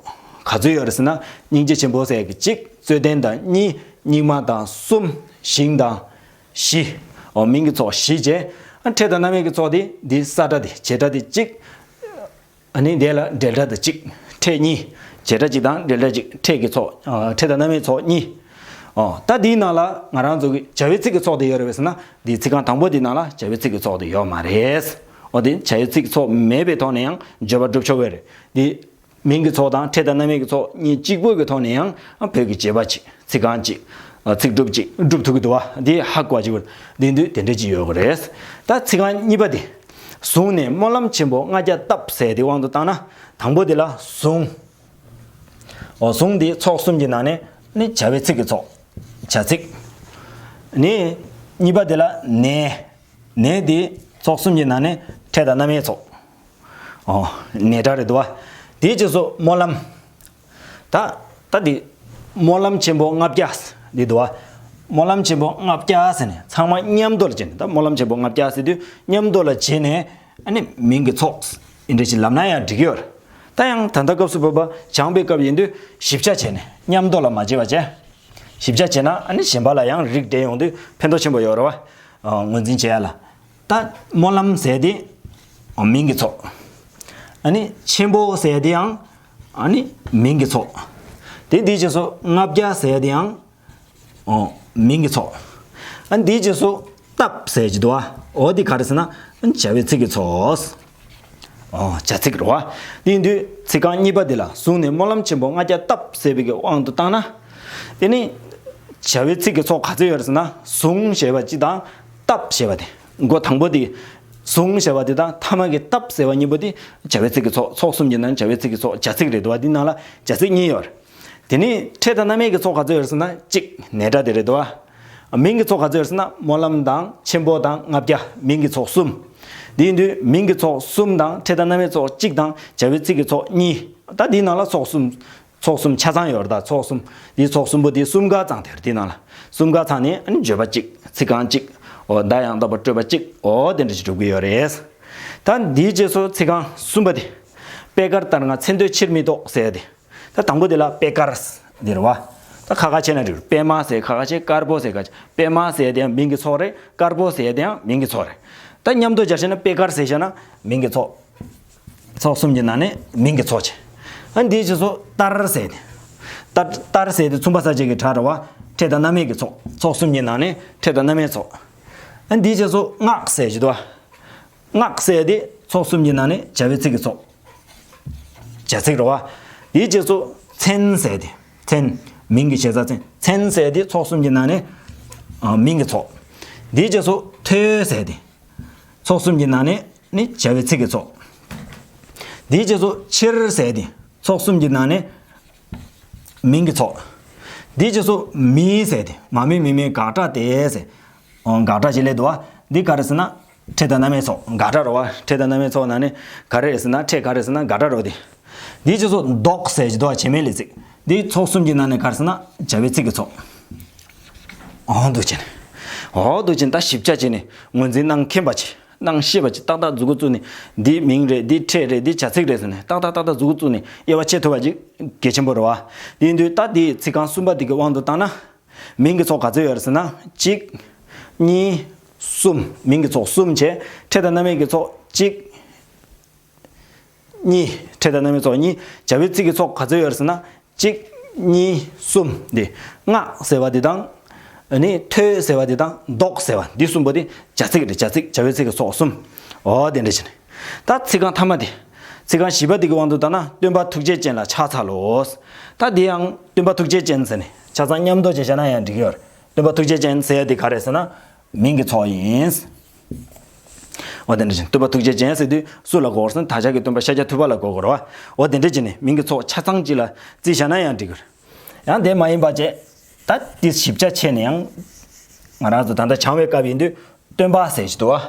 ག་ཚོད་ཡོད་རེད་ཟེར་ན། སྙིང་རྗེ་ཆེན་པོ་ཟེར་གི་གཅིག་རྩོད་ལྡན་དང་གཉིས། སྙིགས་མ་དང་གསུམ། ཞིང་དང་བཞི། འོ་མིང་གི་ཚོགས་བཞི་བྱས། ཨ་ཕྲད་དང་རྣམ་དབྱེ་གི་ཚོགས་དེ། འདི་ས་སྒྲ་དེ་བྱེད་སྒྲ་དེ་གཅིག་ཨ་ནི་དེ་ལ་འབྲེལ་སྒྲ་དང་གཅིག་ཕྲད་གཉིས། བྱེད་སྒྲ་གཅིག་དང་འབྲེལ་སྒྲ་གཅིག་ཕྲད་ཀྱི་ཚོགས། ཨ་ཕྲད་དང་རྣམ་དབྱེའི་ཚོགས་གཉིས། ཨོ། ད་འདིའི་ནང་ལ་ང་རང་ཚོ་གི་བྱ་བའི་ཚིག་གི་ཚོགས་དེ་ཡོད་རེད་པས་ཟེར་ན། འདིའི་ཚིག་རྐང་དང་པོ་འདིའི་ནང་ལ་བྱ་བའི་ཚིག་གི་ཚོགས་དེ་ཡོད་མ་རེད། ཨོ་དེ་བྱ་བའི་ཚིག་ཚོགས་མེད་པའི་ཐོག་ནས་ཡང་བརྗོད་པ་འགྲུབ་ཆོག་གི་རེད། འདི་མིང་གི་ཚོགས་དང་ཕྲད་དང་རྣམ་དབྱེ་གི་ཚོགས་གཉིས་གཅིག་པོ་གི་ཐོག་ནས་ཡང་བོད་ཀྱི་བྱེད་པ་གཅིག་ཚིག་རྐང་གཅིག་ཚིག་གྲུབ་གཅིག་གྲུབ་ཐུབ་ཀྱི་འདུག་བ། འདི་ཧ་གོ་བ་གཅིག་པ་འདི་འདུག་དེ་འདྲ་གཅིག་ཡོད་གི་རེད། ད་ཚིག་རྐང་གཉིས་པ་དེ། བཟུང་ནས་སྨོན་ལམ་ཆེན་པོ་ལྔ་བརྒྱ་བཏབ་ཟེར་དེ་དབང་དུ་བཏང་ན། དང་པོ་དེ་ལ་བཟུང་། འོ་བཟུང་དེ་ཚོགས་གསུམ་གྱི་ནང་ནས་ནི་བྱ་བའི་ཚིག་གི་ཚོགས། བྱ་ཚིག་ནི། གཉིས་པ་དེ་ལ་ནས། ནས་དེ་ཚོགས་གསུམ་གྱི་ནང་ནས་ཕྲད་དང་རྣམ་དབྱེའི་ཚོགས། ཨོ། ནས་སྒྲ་རེད་འདུག་བ། དེའི་རྗེས་སུ་སྨོན་ལམ། ད་ད་དེ་སྨོན་ལམ་ཆེན་པོ་ལྔ་བརྒྱ་འདི་འདུག་བ། སྨོན་ལམ་ཆེན་པོ་ལྔ་བརྒྱ་ཟེར་ནས་ཚང་མ་མཉམ་དུ་ལ་བྱས་ནས། ད་སྨོན་ལམ་ཆེན་པོ་ལྔ་བརྒྱ་ཟེར་དུས་མཉམ་དུ་ལ་བྱས་ནས། ཨ་ནི་མིང་གི་ཚོགས་འདི་འདྲ་ཞིག་ལབ་ན་ཡང་འགྲིག་གི་ཡོད་རེད། ད་ཡང་ད་ལྟ་སྐབས་སུ་བབ་པ་སྦྱངས་པའི་སྐབས་ཡིན་དུས་ཞིབ་ཆ་བྱས་ནས་མཉམ་དུ་ལ་མ་བྱས་པ་བྱས། ཞིབ་ཆ་བྱས་ན་ཨ་ནི་གཞན་པ་ལ་ཡང་རིགས་འགྲེ་ཡོང་དུས་ཕན་ཐོགས་ཆེན་པོ་ཡོད་རེད་བ། ཨ་ངོས་འཛིན་བྱེད་ཡ་ལ། ད་སྨོན་ལམ་ཟེར་དེ་མིང་གི་ཚོགས། ཨ་ནི་ཆེན་པོ་ཟེར་དེ་ཡང་ཨ་ནི་མིང་གི་ཚོགས། དེ་འདིའི་རྗེས་སུ་ལྔ་བརྒྱ་ཟེར་དེ་ཡང་ཨོ་མིང་གི་ཚོགས། ཨ་འདིའི་རྗེས་སུ་བཏབ་ཟེར་གྱི་འདུག་བ། འོ་འདི་ག་རེ་ཟེར་ན་བྱ་བའི་ཚིག་གི་ཚོགས། ཨོ་བྱ་ཚིག་རེད་བ། དེ་ཡིན་དུས་ཚིག་རྐང་གཉིས་པ་འདི་ལ་བཟུང་ནས་སྨོན་ལམ་ཆེན་པོ་ལྔ་བརྒྱ་བཏབ་ཟེར་བའི་གི་དབང་དུ་བཏང་ན། དེ་ནི་བྱ་བའི་ཚིག་གི་ཚོགས་ག་ཚོད་ཡོད་རེད་ཟེར་ན། བཟུང་ཞེས་པ་གཅིག་དང་བཏབ་ཞེས་པ་དེ། མགོ་དང་པོ་དེ་བཟུང་ཞེས་པ་དེ་དང་མཐའ་མ་གི་བཏབ་ཟེར་བ་གཉིས་པོ་དེ་བྱ་བའི་ཚིག་གི་ཚོགས། ཚོགས་གསུམ་གྱི་ནང་བྱ་བའི་ཚིག་གི་ཚོགས་བྱ་ཚིག་རེད་འདུག་བ། འདི་ནང་ལ་བྱ་ཚིག་གཉིས་ཡོད་རེད། དེ་ནི་ཕྲད་དང་རྣམ་དབྱེ་གི་ཚོགས་ག་ཚོད་ཡོད་རེད་ཟེར་ན་གཅིག་ནས་སྒྲ་དེ་རེད་འདུག་བ། མིང་གི་ཚོགས་ག་ཚོད་ཡོད་རེད་ཟེར་ན་སྨོན་ལམ་དང་ཆེན་པོ་དང་ལྔ་བརྒྱ། མིང་གི་ཚོགས་གསུམ། དེ་ཡིན་དུས་མིང་གི་ཚོགས་གསུམ་དང་ཕྲད་དང་རྣམ་དབྱེ་ཚོགས་གཅིག་དང་བྱ་བའི་ཚིག་གི་ཚོགས་གཉིས། ད་འདིའི་ནང་ལ་ཚོགས་གསུམ། ཚོགས་གསུམ་ཆ་ཚང་ཡོད་རེད་ད། ཚོགས་གསུམ། འདིའི་ཚོགས་གསུམ་པོ་དེ་གསུམ་ཀ་ཚང་དེ་རེད། དེའི་ནང་ལ་གསུམ་ཀ་ཚང་ནས་ཨ་ནི་བརྗོད་པ་གཅིག་ཚིག་རྐང་གཅིག་འོ་བརྡ་ཡང་དག་པ་སྤྲོད་པ་གཅིག་འོ་དེ་འདྲ་ཞིག་འགྲུབ་ཀྱི་ཡོད་རེད། ད་འདིའི་རྗེས་སུ་ཚིག་རྐང་གསུམ་པ་དེ། པད་དཀར་ལྟར་ང་མཚན་ཐོས་ཕྱིར་མི་ལྡོག་ཟེར་ཡ་དེ། ད་དང་པོ་དེ་ལ་པད་དཀར་འདི་རེད་བ། ད་ ཁ་ཁ་ཕྱེ་ན་འགྲིག་རེད། པད་མ་ཟེར་ཁ་ཁ་ཕྱེ། དཀར་པོ་ཟེར་ཁ་ཕྱེ། པད་མ་ཟེར་དེ་ཡང་མིང་གི་ཚོགས་རེད། དཀར་པོ་ཟེར་དེ་ཡང་མིང་གི་ཚོགས་རེད། ད་མཉམ་དུ་སྦྱར་བྱས་ན་པད་དཀར་ཟེར་བྱས་ན་མིང་གི་ཚོགས། ཚོགས་གསུམ་གྱི་ནང་ནས་མིང་གི་ཚོགས་བྱས། ཨ་འདིའི་རྗེས་སུ་ཏར་ཟེར་ཏེ། ཏར་ཏར་ཟེར་དེ་མཚུངས་པ་གསལ་བྱེད་ཀྱི་སྒྲ་རེད་བ། ཕྲད་དང་རྣམ་དབྱེ་གི་ཚོགས། ཚོགས་གསུམ་གྱི་ནང་ནས་ཕྲད་དང་རྣམ་དབྱེ་ཚོགས། ཨ་འདིའི་རྗེས་སུ་སྔགས་ཟེར་གྱི་འདུག་བ། སྔགས་ཟེར་དེ་ཚོགས་གསུམ་གྱི་ནང་ནས་བྱ་བའི་ཚིག་གི་ཚོགས། བྱ་ཚིག་རེད་བ། དེའི་རྗེས་སུ་མཚན་ཟེར་དེ། མཚན། མིང་གི་བྱེད་ས་མཚན། མཚན་ཟེར་དེ་ཚོགས་གསུམ་གྱི་ནང་ནས་ཨ་མིང་གི་ཚོགས། དེའི་རྗེས་སུ་ཐོས་ཟེར་དེ། ཚོགས་གསུམ་གྱི་ནང་ནས་ནི་བྱ་བའི་ཚིག་གི་ཚོགས། དེའི་རྗེས་སུ་ཕྱིར་ཟེར་དེ། ཚོགས་གསུམ་གྱི་ནང་ནས་མིང་གི་ཚོགས། དེའི་རྗེས་སུ་མི་ཟེར་དེ། མ་མི་མི་མི་དགག་སྒྲ་སྟེ་ཟེར། ཨོ་དགག་སྒྲ་ཅིག་སླེབས་འདུག་བ། འདི་ག་རེ་ཟེར་ན། ཕྲད་དང་རྣམ་དབྱེ་ཚོགས། དགག་སྒྲ་རེད་བ། ཕྲད་དང་རྣམ་དབྱེ་ཚོགས་ནང་ནས་ག་རེ་རེད་ཟེར་ན། ཕྲད་ག་རེ་ཟེར་ན་དགག་སྒྲ་རེད་དེ། འདིའི་རྗེས་སུ་ལྡོག་ཟེར་གྱི་འདུག་བ། བྱེད་མེད་ལས་ཚིག། འདི་ཚོགས་གསུམ་གྱི་ནང་ནས་ག་རེ་ཟེར་ན་བྱ་བའི་ཚིག་གི་ཚོགས། འོ་འདུག་བྱས་ནས། འོ་འདུག་བྱས་ནས་ད་ཞིབ་ཆ་བྱས་ནས་ངོས་འཛིན་གནང་མཁྱེན་པ་བྱས། གནང་ཤེས་པ་བྱས། ཏག་ཏག་མཛུབ་གུ་བཙུགས་ནས་འདི་མིང་རེད། འདི་ཕྲད་རེད། འདི་བྱ་ཚིག་རེད་ཟེར་ནས་ཏག་ཏག་ཏག་ཏག་མཛུབ་གུ་བཙུགས་ནས་དབྱེ་བ་ཕྱེ་ཐུབ་པ་ཅིག་གལ་ཆེན་པོ་རེད་བ། དེ་ཡིན་དུས་ད་འདི་ཚིག་རྐང་གསུམ་པ་འདི་གི་དབང་དུ་བཏང་ན། མིང་གི་ཚོགས་ག་ཚོད་ཡོད་རེད་ཟེར་ན། གཅིག་གཉིས། གསུམ། མིང་གི་ཚོགས་གསུམ་བྱས། ཕྲད་དང་རྣམ་དབྱེ་གི་ཚོགས་གཅིག་གཉིས། ཕྲད་དང་རྣམ་དབྱེ་ཚོགས་གཉིས། བྱ་བའི་ཚིག་གི་ཚོགས་ག་ཚོད་ཡོད་རེད་ཟེར་ན། གཅིག་གཉིས། གསུམ། འདི་སྔགས་ཟེར་བ་འདི་དང་། ཨ་ནི་ཐོས་ཟེར་བ་འདི་དང་ལྡོག་ཟེར་བ་འདི་གསུམ་པོ་འདི་བྱ་ཚིག་རེད། བྱ་ཚིག་བྱ་བའི་ཚིག་གི་ཚོགས་གསུམ། འོ་དེ་འདྲ་བྱས་ནས། ད་ཚིག་རྐང་ཐ་མ་དེ། ཚིག་རྐང་བཞི་པ་འདི་གི་དབང་དུ་བཏང་ན། སྟོན་པ་ཐུགས་རྗེ་ཅན་ལ་ཕྱག་འཚལ་ལོ། ད་འདི་ཡང་སྟོན་པ་ཐུགས་རྗེ་ཅན་ཟེར་ནས་ཆ་ཚང་མཉམ་དུ་བྱས་བཞག་ན་ཡང་འགྲིག་གི་ཡོད་རེད། སྟོན་པ་ཐུགས་རྗེ་ཅན་ཟེར་ཡ་འདི་ག་རེད་ཟེར་ན། མིང་གི་ཚོགས་ཡིན། འོ་དེ་འདྲ་བྱས་ནས་སྟོན་པ་ཐུགས་རྗེ་ཅན་ཟེར་དུས་སུ་ལ་གོ་དགོས་ཟེར་ན། བདག་ཅག་གི་སྟོན་པ་ཤཱཀྱ་ཐུབ་པ་ལ་གོ་དགོས་རེད་བ། འོ་དེ་འདྲ་བྱས་ནས་མིང་གི་ཚོགས་ཆ་ཚང་གཅིག་ལ་བརྩིས་བཞག་ན་ཡང་འགྲིག་གི་རེད། ཡང་དེ་མ་ཡིན་པ་བྱས། ད་དེ་ཞིབ་ཆ་ཕྱེ་ནས་ཡང་། ང་རང་ཚོ་ད་ལྟ་བྱང་བའི་སྐབས་ཡིན་དུས་སྟོན་པ་ཟེར་གྱི་འདུག་བ།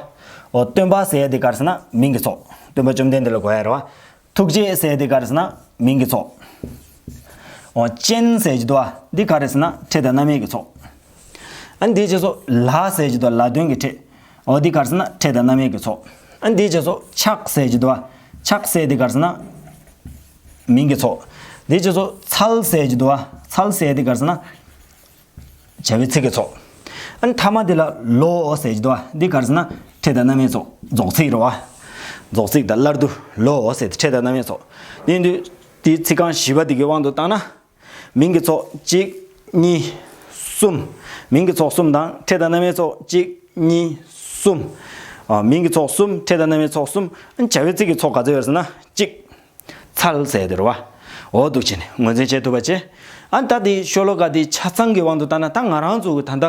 འོ་སྟོན་པ་ཟེར་ཡ་དེ་ག་རེ་ཟེར་ན་མིང་གི་ཚོགས། སྟོན་པ་བཅོམ་ལྡན་འདས་ལ་གོ་ཡ་རེད་བ། ཐུགས་རྗེ་ཟེར་ཡ་དེ་ག་རེ་ཟེར་ན་མིང་གི་ཚོགས། འོ་ཅན་ཟེར་གྱི་འདུག་བ། འདི་ག་རེ་ཟེར་ན་ཕྲད་དང་རྣམ་དབྱེ་གི་ཚོགས། ཨ་ནི་དེའི་རྗེས་སུ་ལ་ཟེར་གྱི་འདུག་ལ་དོན་གྱི་ཕྲད། འོ་འདི་ག་རེ་ཟེར་ན་ཕྲད་དང་རྣམ་དབྱེ་གི་ཚོགས། ཨ་ནི་དེའི་རྗེས་སུ་ཕྱག་ཟེར་གྱི་འདུག་བ། ཕྱག་ཟེར་ཡ་དེ་ག་རེ་ཟེར་ན། མིང་གི་ཚོགས། དེའི་རྗེས་སུ་འཚལ་ཟེར་གྱི་འདུག་བ། འཚལ་ཟེར་ཡ་དེ་ག་རེ་ཟེར་ན། བྱ་བའི་ཚིག་གི་ཚོགས། ཨ་ནི་ཐ་མ་དེ་ལ་ལོ་ཟེར་གྱི་འདུག་བ། འདི་ག་རེ་ཟེར་ན་ཕྲད་དང་རྣམ་དབྱེ་ཚོགས། རྫོགས་ཚིག་རེད་བ། རྫོགས་ཚིག་དང་སླར་བསྡུ་ལོ་ཟེར་ཏེ་ཕྲད་དང་རྣམ་དབྱེ་ཚོགས། དེ་ཡིན་དུས་དེའི་ཚིག་རྐང་བཞི་པ་དེ་གི་དབང་དུ་བཏང་ན། མིང་གི་ཚོགས་གཅིག་གཉིས། གསུམ། མིང་གི་ཚོགས་གསུམ་དང་ཕྲད་དང་རྣམ་དབྱེ་ཚོགས་གཅིག་གཉིས། གསུམ། ཨ་མིང་གི་ཚོགས་གསུམ། ཕྲད་དང་རྣམ་དབྱེ་ཚོགས་གསུམ། བྱ་བའི་ཚིག་གི་ཚོགས་ག་ཚོད་ཡོད་ཟེར་ན་གཅིག་འཚལ་ཟེར་དེ་རེད་བ། འོ་འདུག་བྱས་ནས་ངོས་འཛིན་བྱེད་ཐུབ་པ་བྱས། ཨ་ད་དེ་ཤོ་ལོ་ཀ་དེ་ཆ་ཚང་གི་དབང་དུ་བཏང་ན། ད་ང་རང་ཚོ་གི་ད་ལྟ་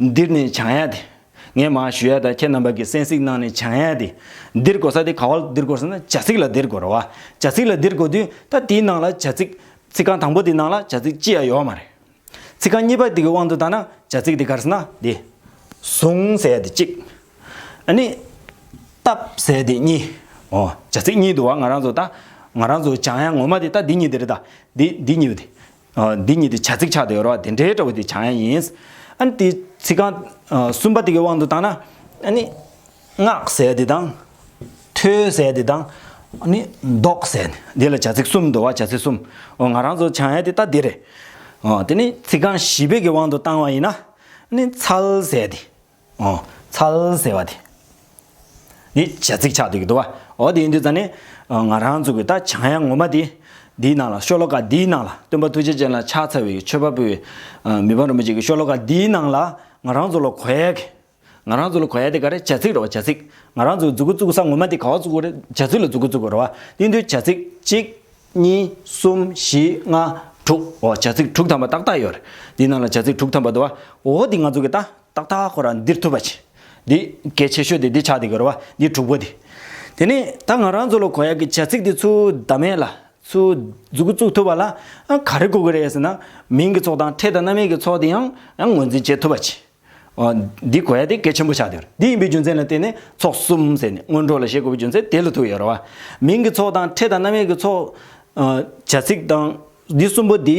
འདིར་ནས་སྦྱང་ཡ་དེ། ངས་མར་ཞུ་ཡ་དང་ཁྱེད་རྣམ་པ་གིས་གསན་གཟིགས་གནང་ནས་སྦྱང་ཡ་དེ། འདིར་གོ་ས་དེ་ག་བར་འདིར་གོ་ཟེར་ན་བྱ་ཚིག་ལ་འདིར་གོ་རེད་བ། བྱ་ཚིག་ལ་འདིར་གོ་དུས་ད་དེའི་ནང་ལ་བྱ་ཚིག་ཚིག་རྐང་དང་པོ་དེའི་ནང་ལ་བྱ་ཚིག་ཅི་ཡང་ཡོད་མ་རེད། ཚིག་རྐང་གཉིས་པ་དེ་གི་དབང་དུ་བཏང་ན་བྱ་ཚིག་དེ་ག་རེ་ཟེར་ན་དེ། བཟུང་ཟེར་ཡ་དེ་གཅིག་ཨ་ནི། བཏབ་ཟེར་ཡ་དེ་གཉིས། འོ་བྱ་ཚིག་གཉིས་འདུག་བ། ང་རང་ཚོ་ད། ང་རང་ཚོ་སྦྱང་ཡ་ངོ་མ་དེ་ད་འདི་གཉིས་དེ་རེད་ད། འདི་འདི་གཉིས་པོ་དེ། ཨ་འདི་གཉིས་དེ་བྱ་ཚིག་ཆགས་བསྡད་ཡོད་རེད་བ། དེ་འདྲའི་འདྲ་བོ་དེ་སྦྱང་ཡ་ཡིན། ཨ་ནི་དེ་ཚིག་རྐང་། ཨ་གསུམ་པ་དེ་གི་དབང་དུ་བཏང་ན། ཨ་ནི། སྔགས་ཟེར་ཡ་དེ་དང་། ཐོས་ཟེར་ཡ་དེ་དང་། ཨ་ནི་ལྡོག་ཟེར་ཡ་དེ། འདི་ལ་བྱ་ཚིག་གསུམ་འདུག་བ། བྱ་ཚིག་གསུམ། འོ་ང་རང་ཚོ་སྦྱང་ཡ་དེ་ད་འདི་རེད། འོ་དེ་ནི་ཚིག་རྐང་བཞི་པའི་གི་དབང་དུ་བཏང་བ་ཡིན་ན། ཨ་ནི་འཚལ་ཟེར་ཡ་དེ། འོ་འཚལ་ཟེར་བ་དེ། འདི་བྱ་ཚིག་ཆགས་བསྡད་ཀྱི་འདུག་བ། འོ་དེ་ཡིན་དུས་ཙང་ནས། ང་རང་ཚོ་གི་ད་སྦྱང་ཡ་ངོ་མ་དེ། འདིའི་ནང་ལ་ཤོ་ལོ་ཀ་འདིའི་ནང་ལ་སྟོན་པ་ཐུགས་རྗེ་ཅན་ལ་ཕྱག་འཚལ་བའི་མཆོད་པ་ཕུལ་བའི། མི་ཕམ་རིན་པོ་ཆེ་གི་ཤོ་ལོ་ཀ་འདིའི་ནང་ལ་ང་རང་ཚོ་ལ་གོ་ཡ་གི། ང་རང་ཚོ་ལ་གོ་ཡ་དེ་ག་རེ། བྱ་ཚིག་རེད་བ། བྱ་ཚིག་ང་རང་ཚོ་མཛུབ་གུ་བཙུགས་ས་ངོ་མ་དེ་ག་བ་བཙུགས་དགོས་རེད། བྱ་ཚིག་ལ་མཛུབ་གུ་བཙུགས་དགོས་རེད་བ། དེ་དུས་བྱ་ཚིག་གཅིག་གཉིས། གསུམ། བཞི། ལྔ། དྲུག་འོ་བྱ་ཚིག་དྲུག་ཐམ་པ་ཏག་ཏག་ཡོད་རེད། འདིའི་ནང་ལ་བྱ་ཚིག་དྲུག་ཐམ་པ་འདུག་བ། འོ་འདི་ང་ཚོ་གི་ད། ཏག་ཏག་ཁོ་རང་འདིར་ཐུབ་པ་བྱེད། འདི་གལ་ཆེ་ཤོས་དེ་འདི་ཆགས་བསྡད་ཀྱི་རེད་བ། འདི་དྲུག་པོ་དེ། དེ་ནས་ད་ང་རང་ཚོ་ལ་གོ་ཡ་གི་བྱ་ཚིག་དེ་ཚུར་བདམས་ཡས་ལ། ཚུར་མཛུབ་གུ་བཙུགས་ཐུབ་པ་ལ། ཨ་ག་རེ་དགོས་ཀྱི་རེད་ཟེར་ན། མིང་གི་ཚོགས་དང་ཕྲད་དང་རྣམ་དབྱེ་གི་ཚོགས་དེ་ཡང་ཡང་ངོས་འཛིན་བྱེད་ཐུབ་པ་བྱེད། ཨ་འདི་གོ་ཡ་དེ་གལ་ཆེན་པོ་ཆགས་བསྡད་ཡོད་རེད། འདི་ཡིན་པའི་རྒྱུ་མཚན་ལ་བརྟེན་ནས་ཚོགས་གསུམ་ཟེར་ནས་སྔོན་འགྲོ་ལ་བཤད་དགོས་པའི་རྒྱུ་མཚན་དེ་ལ་ཐུག་ཡོད་རེད་བ། མིང་གི་ཚོགས་དང་ཕྲད་དང་རྣམ་དབྱེ་གི་ཚོགས། ཨ་བྱ་ཚིག་དང་། འདི་གསུམ་པོ་འདི་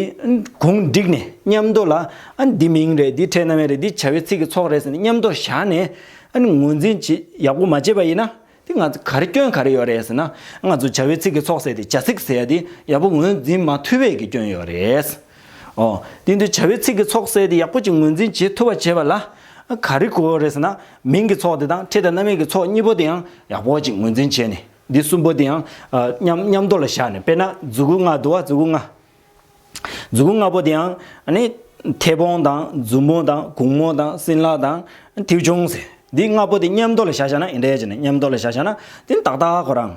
གུང་བསྒྲིགས་ནས་མཉམ་དུ་ལ། ཨ་འདི་མིང་རེད། འདི་ཕྲད་རྣམ་དབྱེ་རེད། འདི་བྱ་བའི་ཚིག་གི་ཚོགས་རེད་ཟེར་ནས་མཉམ་དུ་བཞག་ནས། ཨ་ནི་ངོས་འཛིན་བྱེད་ཡག་པོ་མ་བྱས་པ་ཡིན་ན། དེ་ང་ཚོ་ག་རེ་སྐྱོན་ག་རེ་ཡོད་རེད་ཟེར་ན། ང་ཚོ་བྱ་བའི་ཚིག་གི་ཚོགས་ཟེར་དེ། བྱ་ཚིག་ཟེར་ཡ་དེ་ཡག་པོ་ངོས་འཛིན་མ་ཐུབ་པའི་གི་སྐྱོན་ཡོད་རེད། ཨོ། དེ་དུས་བྱ་བའི་ཚིག་གི་ཚོགས་ཟེར་དེ་ཡག་པོ་ཅིག་ངོས་འཛིན་བྱེད་ཐུབ་པ་བྱེད་པ་ལ་ག་རེ་དགོས་རེད་ཟེར་ན། མིང་གི་ཚོགས་དེ་དང་ཕྲད་དང་རྣམ་དབྱེ་གི་ཚོགས་གཉིས་པོ་དེ་ཡང་ཡག་པོ་ཅིག་ངོས་འཛིན་བྱས་ནས། འདི་གསུམ་པོ་དེ་ཡང་མཉམ་མཉམ་དུ་ལ་བཞག་ནས། དཔེར་ན་མཛུ་གུ་ལྔ་འདུག་བ། མཛུ་གུ་ལྔ། མཛུ་གུ་ལྔ་པོ་དེ་ཡང་ཨ་ནི་མཐེ་བོང་དང་མཛུབ་མོ་དང་གུང་མོ་དང་སྲིན་ལག་དང་མཐེའུ་ཆུང་ཟེར། འདི་ལྔ་པོ་དེ་མཉམ་དུ་ལ་བཞག་བཞག་ན། ཨེ་འདྲ་བྱས་ནས་མཉམ་དུ་ལ་བཞག་བཞག་ན། དེ་ནི་ཏག་ཏག་ཁོ་རང་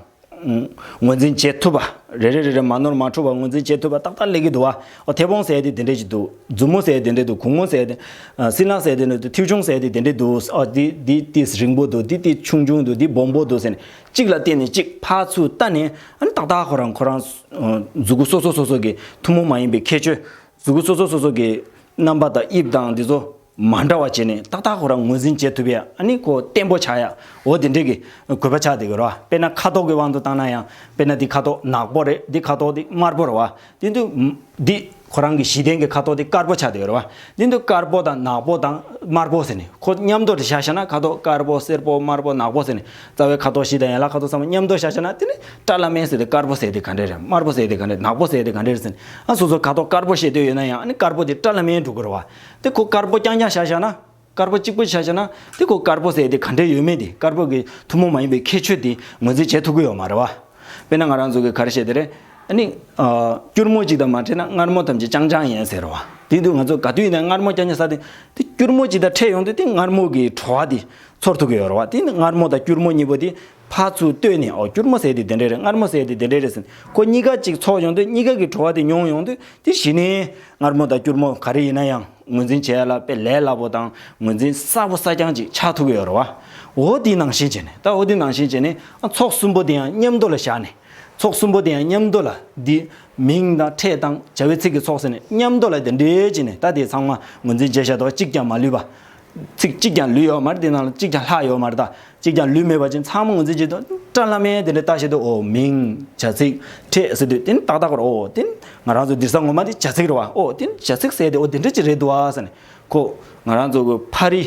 ངོས་འཛིན་བྱེད་ཐུབ་པ། རེ་རེ་རེ་རེ་མ་ནོར་མ་འཁྲུལ་བ་ངོས་འཛིན་བྱེད་ཐུབ་པ་ཏག་ཏག་སླེབས་ཀྱི་འདུག་བ། ཨོ། མཐེ་བོང་ཟེར་དེ་དེ་འདྲས་ཅིག་འདུག་མཛུབ་མོ་ཟེར་དེ་འདྲས་འདུག་གུང་མོ་ཟེར་དེ། ཨ། སྲིན་ལག་ཟེར་དེ་འདྲས་འདུག་མཐེའུ་ཆུང་ཟེར་དེ་དེ་འདྲས་འདུག་ཨོ། འདི་འདི་ཏིས་རིང་པོ་འདུག་འདི་ཏིས་ཆུང་ཆུང་འདུག་འདི་སྦོམ་པོ་འདུག་ཟེར་ནས། གཅིག་ལ་བརྟེན་ནས་གཅིག་ཕར་ཚུར་ལྟ་ནས། ཨ་ནི་ཏག་ཏག་ཁོ་རང་ཁོ་རང་། ཨ། མཛུ་གུ་སོ་སོ་སོ་སོ་གི་ཐུན་མོང་མ་ཡིན་པའི་ཁྱད་ཆོས། མཛུ་གུ་སོ་སོ་སོ་སོ་གི་རྣམ་པ་དང་དབྱིབས་དང་འདི་ཚོ་མ་འདྲ་བ་བྱས་ནས་ཏག་ཏག་ཁོ་རང་ངོས་འཛིན་བྱེད་ཐུབ་པའི། ཨ་ནི་ཁོ་བརྟན་པོ་ཆགས་ཡ། འོ་དེ་འདྲས་ཀྱི་དགོས་པ་ཆགས་བསྡད་ཀྱི་རེད་བ། དཔེར་ན་ཁ་དོག་གི་དབང་དུ་བཏང་ན་ཡང་། དཔེར་ན་འདི་ཁ་དོག་ནག་པོ་རེད། འདི་ཁ་དོག་འདི་དམར་པོ་རེད་བ། དེ་དུས་འདི་ཁོ་རང་གི་གཞི་རྟེན་གྱི་ཁ་དོག་དེ་དཀར་པོ་ཆགས་བསྡད་ཡོད་རེད་བ། དེ་དུས་དཀར་པོ་དང་ནག་པོ་དང་དམར་པོ་ཟེར་ནས་ཁོ་མཉམ་དུ་བཞག་བཞག་ན། ཁ་དོག་དཀར་པོ་སེར་པོ་དམར་པོ་ནག་པོ་ཟེར་ནས། རྩ་བའི་ཁ་དོག་བཞི་དང་ཡན་ལག་ཁ་དོག་ཚང་མ་མཉམ་དུ་བཞག་བཞག་ན། དེ་ནི་ཀྲ་ལ་མེ་ཟེར་དེ་དཀར་པོ་ཟེར་དེ་ག་འདྲས་རེད། དམར་པོ་ཟེར་དེ་ག་འདྲས་རེད། ནག་པོ་ཟེར་དེ་ག་འདྲས་རེད་ཟེར་ནས། ཨ། སོ་སོ་ཁ་དོག་དཀར་པོ་བཤད་འདོད་ཡོད་ན་ཡང་། ཨ་ནི་དཀར་པོ་དེ་ཀྲ་ལ་མེ་འགྲོ་གི་རེད་བ། དེ་ཁོ་དཀར་པོ་རྐྱང་རྐྱང་བཞག་བཞག་ན། དཀར་པོ་གཅིག་པུ་བཞག་བཞག་ན། དེ་ཁོ་དཀར་པོ་ཟེར་དེ་ག་འདྲས་ཡོད་མེད་དེ། དཀར་པོ་གི་ཐུན་མོང་མ་ཡིན་པའི་ཁྱད་ཆོས་དེ་ངོས་འཛིན་བྱེད་ཐུབ་ཀྱི་ཡོད་མ་རེད་བ། དཔེར་ན་ང་རང་ཚོ་གི་ག་རེ་བཤད་དེ་རེད། ཨ་ནི། ཨ། སྐྱུར་མོ་གཅིག་དང་མ་ཕྲད་ན། མངར་མོ་ཐམས་ཅད་ཅང་ཅང་ཡིན་ཟེར་བ། དེ་དུས་ང་ཚོ་ག་དུས་ཡིན་ན་མངར་མོ་རྐྱང་རྐྱང་ཟ་དེ། དེ་སྐྱུར་མོ་གཅིག་དང་ཕྲད་ཡོང་དུས་དེ་མངར་མོ་གི་བྲོ་བ་དེ་ཚོར་ཐུབ་ཀྱི་ཡོད་རེད་བ། དེ་ནི་མངར་མོ་དང་སྐྱུར་མོ་གཉིས་པོ་དེ་ཕར་ཚུར་ལྟོས་ནས། ཨོ། སྐྱུར་མོ་ཟེར་དེ་དེ་འདྲས་རེད། མངར་མོ་ཟེར་དེ་དེ་འདྲས་རེད་ཟེར། ཁོ་གཉིས་ཀ་གཅིག་ཚོར་ཡོང་དུས། གཉིས་ཀ་གི་བྲོ་བ་དེ་མྱོང་ཡོང་དུས། དེ་གཞི་ནས་མངར་མོ་དང་སྐྱུར་མོ་ག་རེ་ཡིན་ན་ཡང་ངོས་འཛིན་བྱེད་ཡ་ལ་དཔེ་ལས་སླ་པོ་དང་། ངོས་འཛིན་གསལ་པོ་གསལ་རྐྱང་ཅིག་ཆགས་ཐུབ་ཀྱི་ཡོད་རེད་བ། འོ་དེ་ནང་བཞིན་བྱས་ནས། ད་འོ་དེ་ནང་བཞིན་བྱས་ནས། ཨ། ཚོགས་གསུམ་པོ་དེ་ཡང་མཉམ་དུ་ལ་བཞག་ནས། ཚོགས་གསུམ་པོ་དེ་ཡང་མཉམ་དུ་ལ། འདི་མིང་དང་ཕྲད་དང་བྱ་བའི་ཚིག་གི་ཚོགས་ཟེར་ནས་མཉམ་དུ་ལ་དེ་འདྲས་བྱས་ནས། ད་དེ་ཚང་མ་ངོས་འཛིན་བྱས་བཞག་འདུག་བ། གཅིག་ཀྱང་མ་ལུས་པ། ཚིག་གཅིག་ཀྱང་ལུས་ཡོད་མ་རེད། དེ་ནང་ལ་གཅིག་ཀྱང་ལྷག་ཡོད་མ་རེད། ད་གཅིག་ཀྱང་ལུས་མེད་པ་ཅན་ཚང་མ་ངོས་འཛིན་བྱེད་དུས། ཀྲ་ལ་མེ་དེ་འདྲ་ལྟ་བྱེད་དུས། ཨོ། མིང་། བྱ་ཚིག། ཕྲད་ཟེར་དུས་དེ་ནི་ཏག་ཏག་རེད། ཨོ། དེ་ནི་ང་རང་ཚོ་འདིར་ས་ངོ་མ་དེ་བྱ་ཚིག་རེད་བ། ཨོ། དེ་ནི་བྱ་ཚིག་ཟེར་དེ། ཨོ། དེ་འདྲ་ཅིག་རེད་འདུག་བ་ཟེར་ནས། ཁོ་ང་རང་ཚོ་གི་ཕ་རི།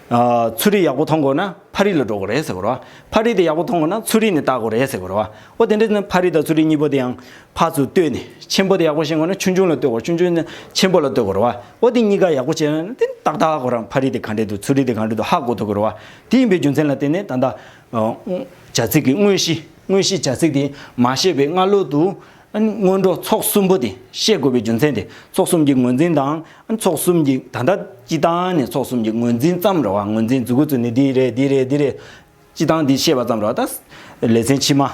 ཨ། ཚུ་རི་ཡག་པོ་མཐོང་དགོས་ན་ཕ་རི་ལ་འགྲོ་དགོས་རེད་ཟེར་དགོས་རེད་བ། ཕ་རི་དེ་ཡག་པོ་མཐོང་དགོས་ན་ཚུ་རི་ནས་ལྟ་དགོས་རེད་ཟེར་དགོས་རེད་བ། ཨོ། དེ་འདྲ་ན་ཕ་རི་དང་ཚུ་རི་གཉིས་པོ་དེ་ཡང་ཕར་ཚུར་ལྟོས་ནས། ཆེན་པོ་དེ་ཡག་པོ་ཤེས་དགོས་ན་ཆུང་ཆུང་ལ་ལྟོས་དགོས། ཆུང་ཆུང་ནས་ཆེན་པོ་ལ་ལྟོས་དགོས་རེད་བ། ཨོ། དེ་གཉིས་ཀ་ཡག་པོ་བྱས་ན་དེ་ཏག་ཏག་ཁོ་རང་ཕ་རི་དེ་ག་འདྲས་འདུག་ཚུ་རི་དེ་ག་འདྲས་འདུག་ཧ་གོ་ཐུབ་ཀྱི་རེད་བ། དེ་ཡིན་པའི་རྒྱུ་མཚན་ལ་བརྟེན་ནས་ད་ལྟ། ཨ། བྱ་ཚིག་གི་དངོས་གཞི། དངོས་གཞི་བྱ་ཚིག་དེ་མ་བཤད་པའི་སྔ་ལོགས་དུ། ཨ་ནི་སྔོན་འགྲོ་ཚོགས་གསུམ་པོ་དེ་བཤད་དགོས་པའི་རྒྱུ་མཚན་དེ། ཚོགས་གསུམ་གྱི་ངོས་འཛིན་དང་། ཨ་ནི་ཚོགས་གསུམ་གྱི། ད་ལྟ་སྤྱིར་བཏང་ནས་ཚོགས་གསུམ་གྱི་ངོས་འཛིན་ཙམ་རེད་བ། ངོས་འཛིན་མཛུབ་གུ་བཙུགས་ནས་འདི་རེད། འདི་རེད། འདི་རེད། སྤྱིར་བཏང་འདི་བཤད་པ་ཙམ་རེད་བ། ད་ལེ་ཚན་ཕྱི་མ།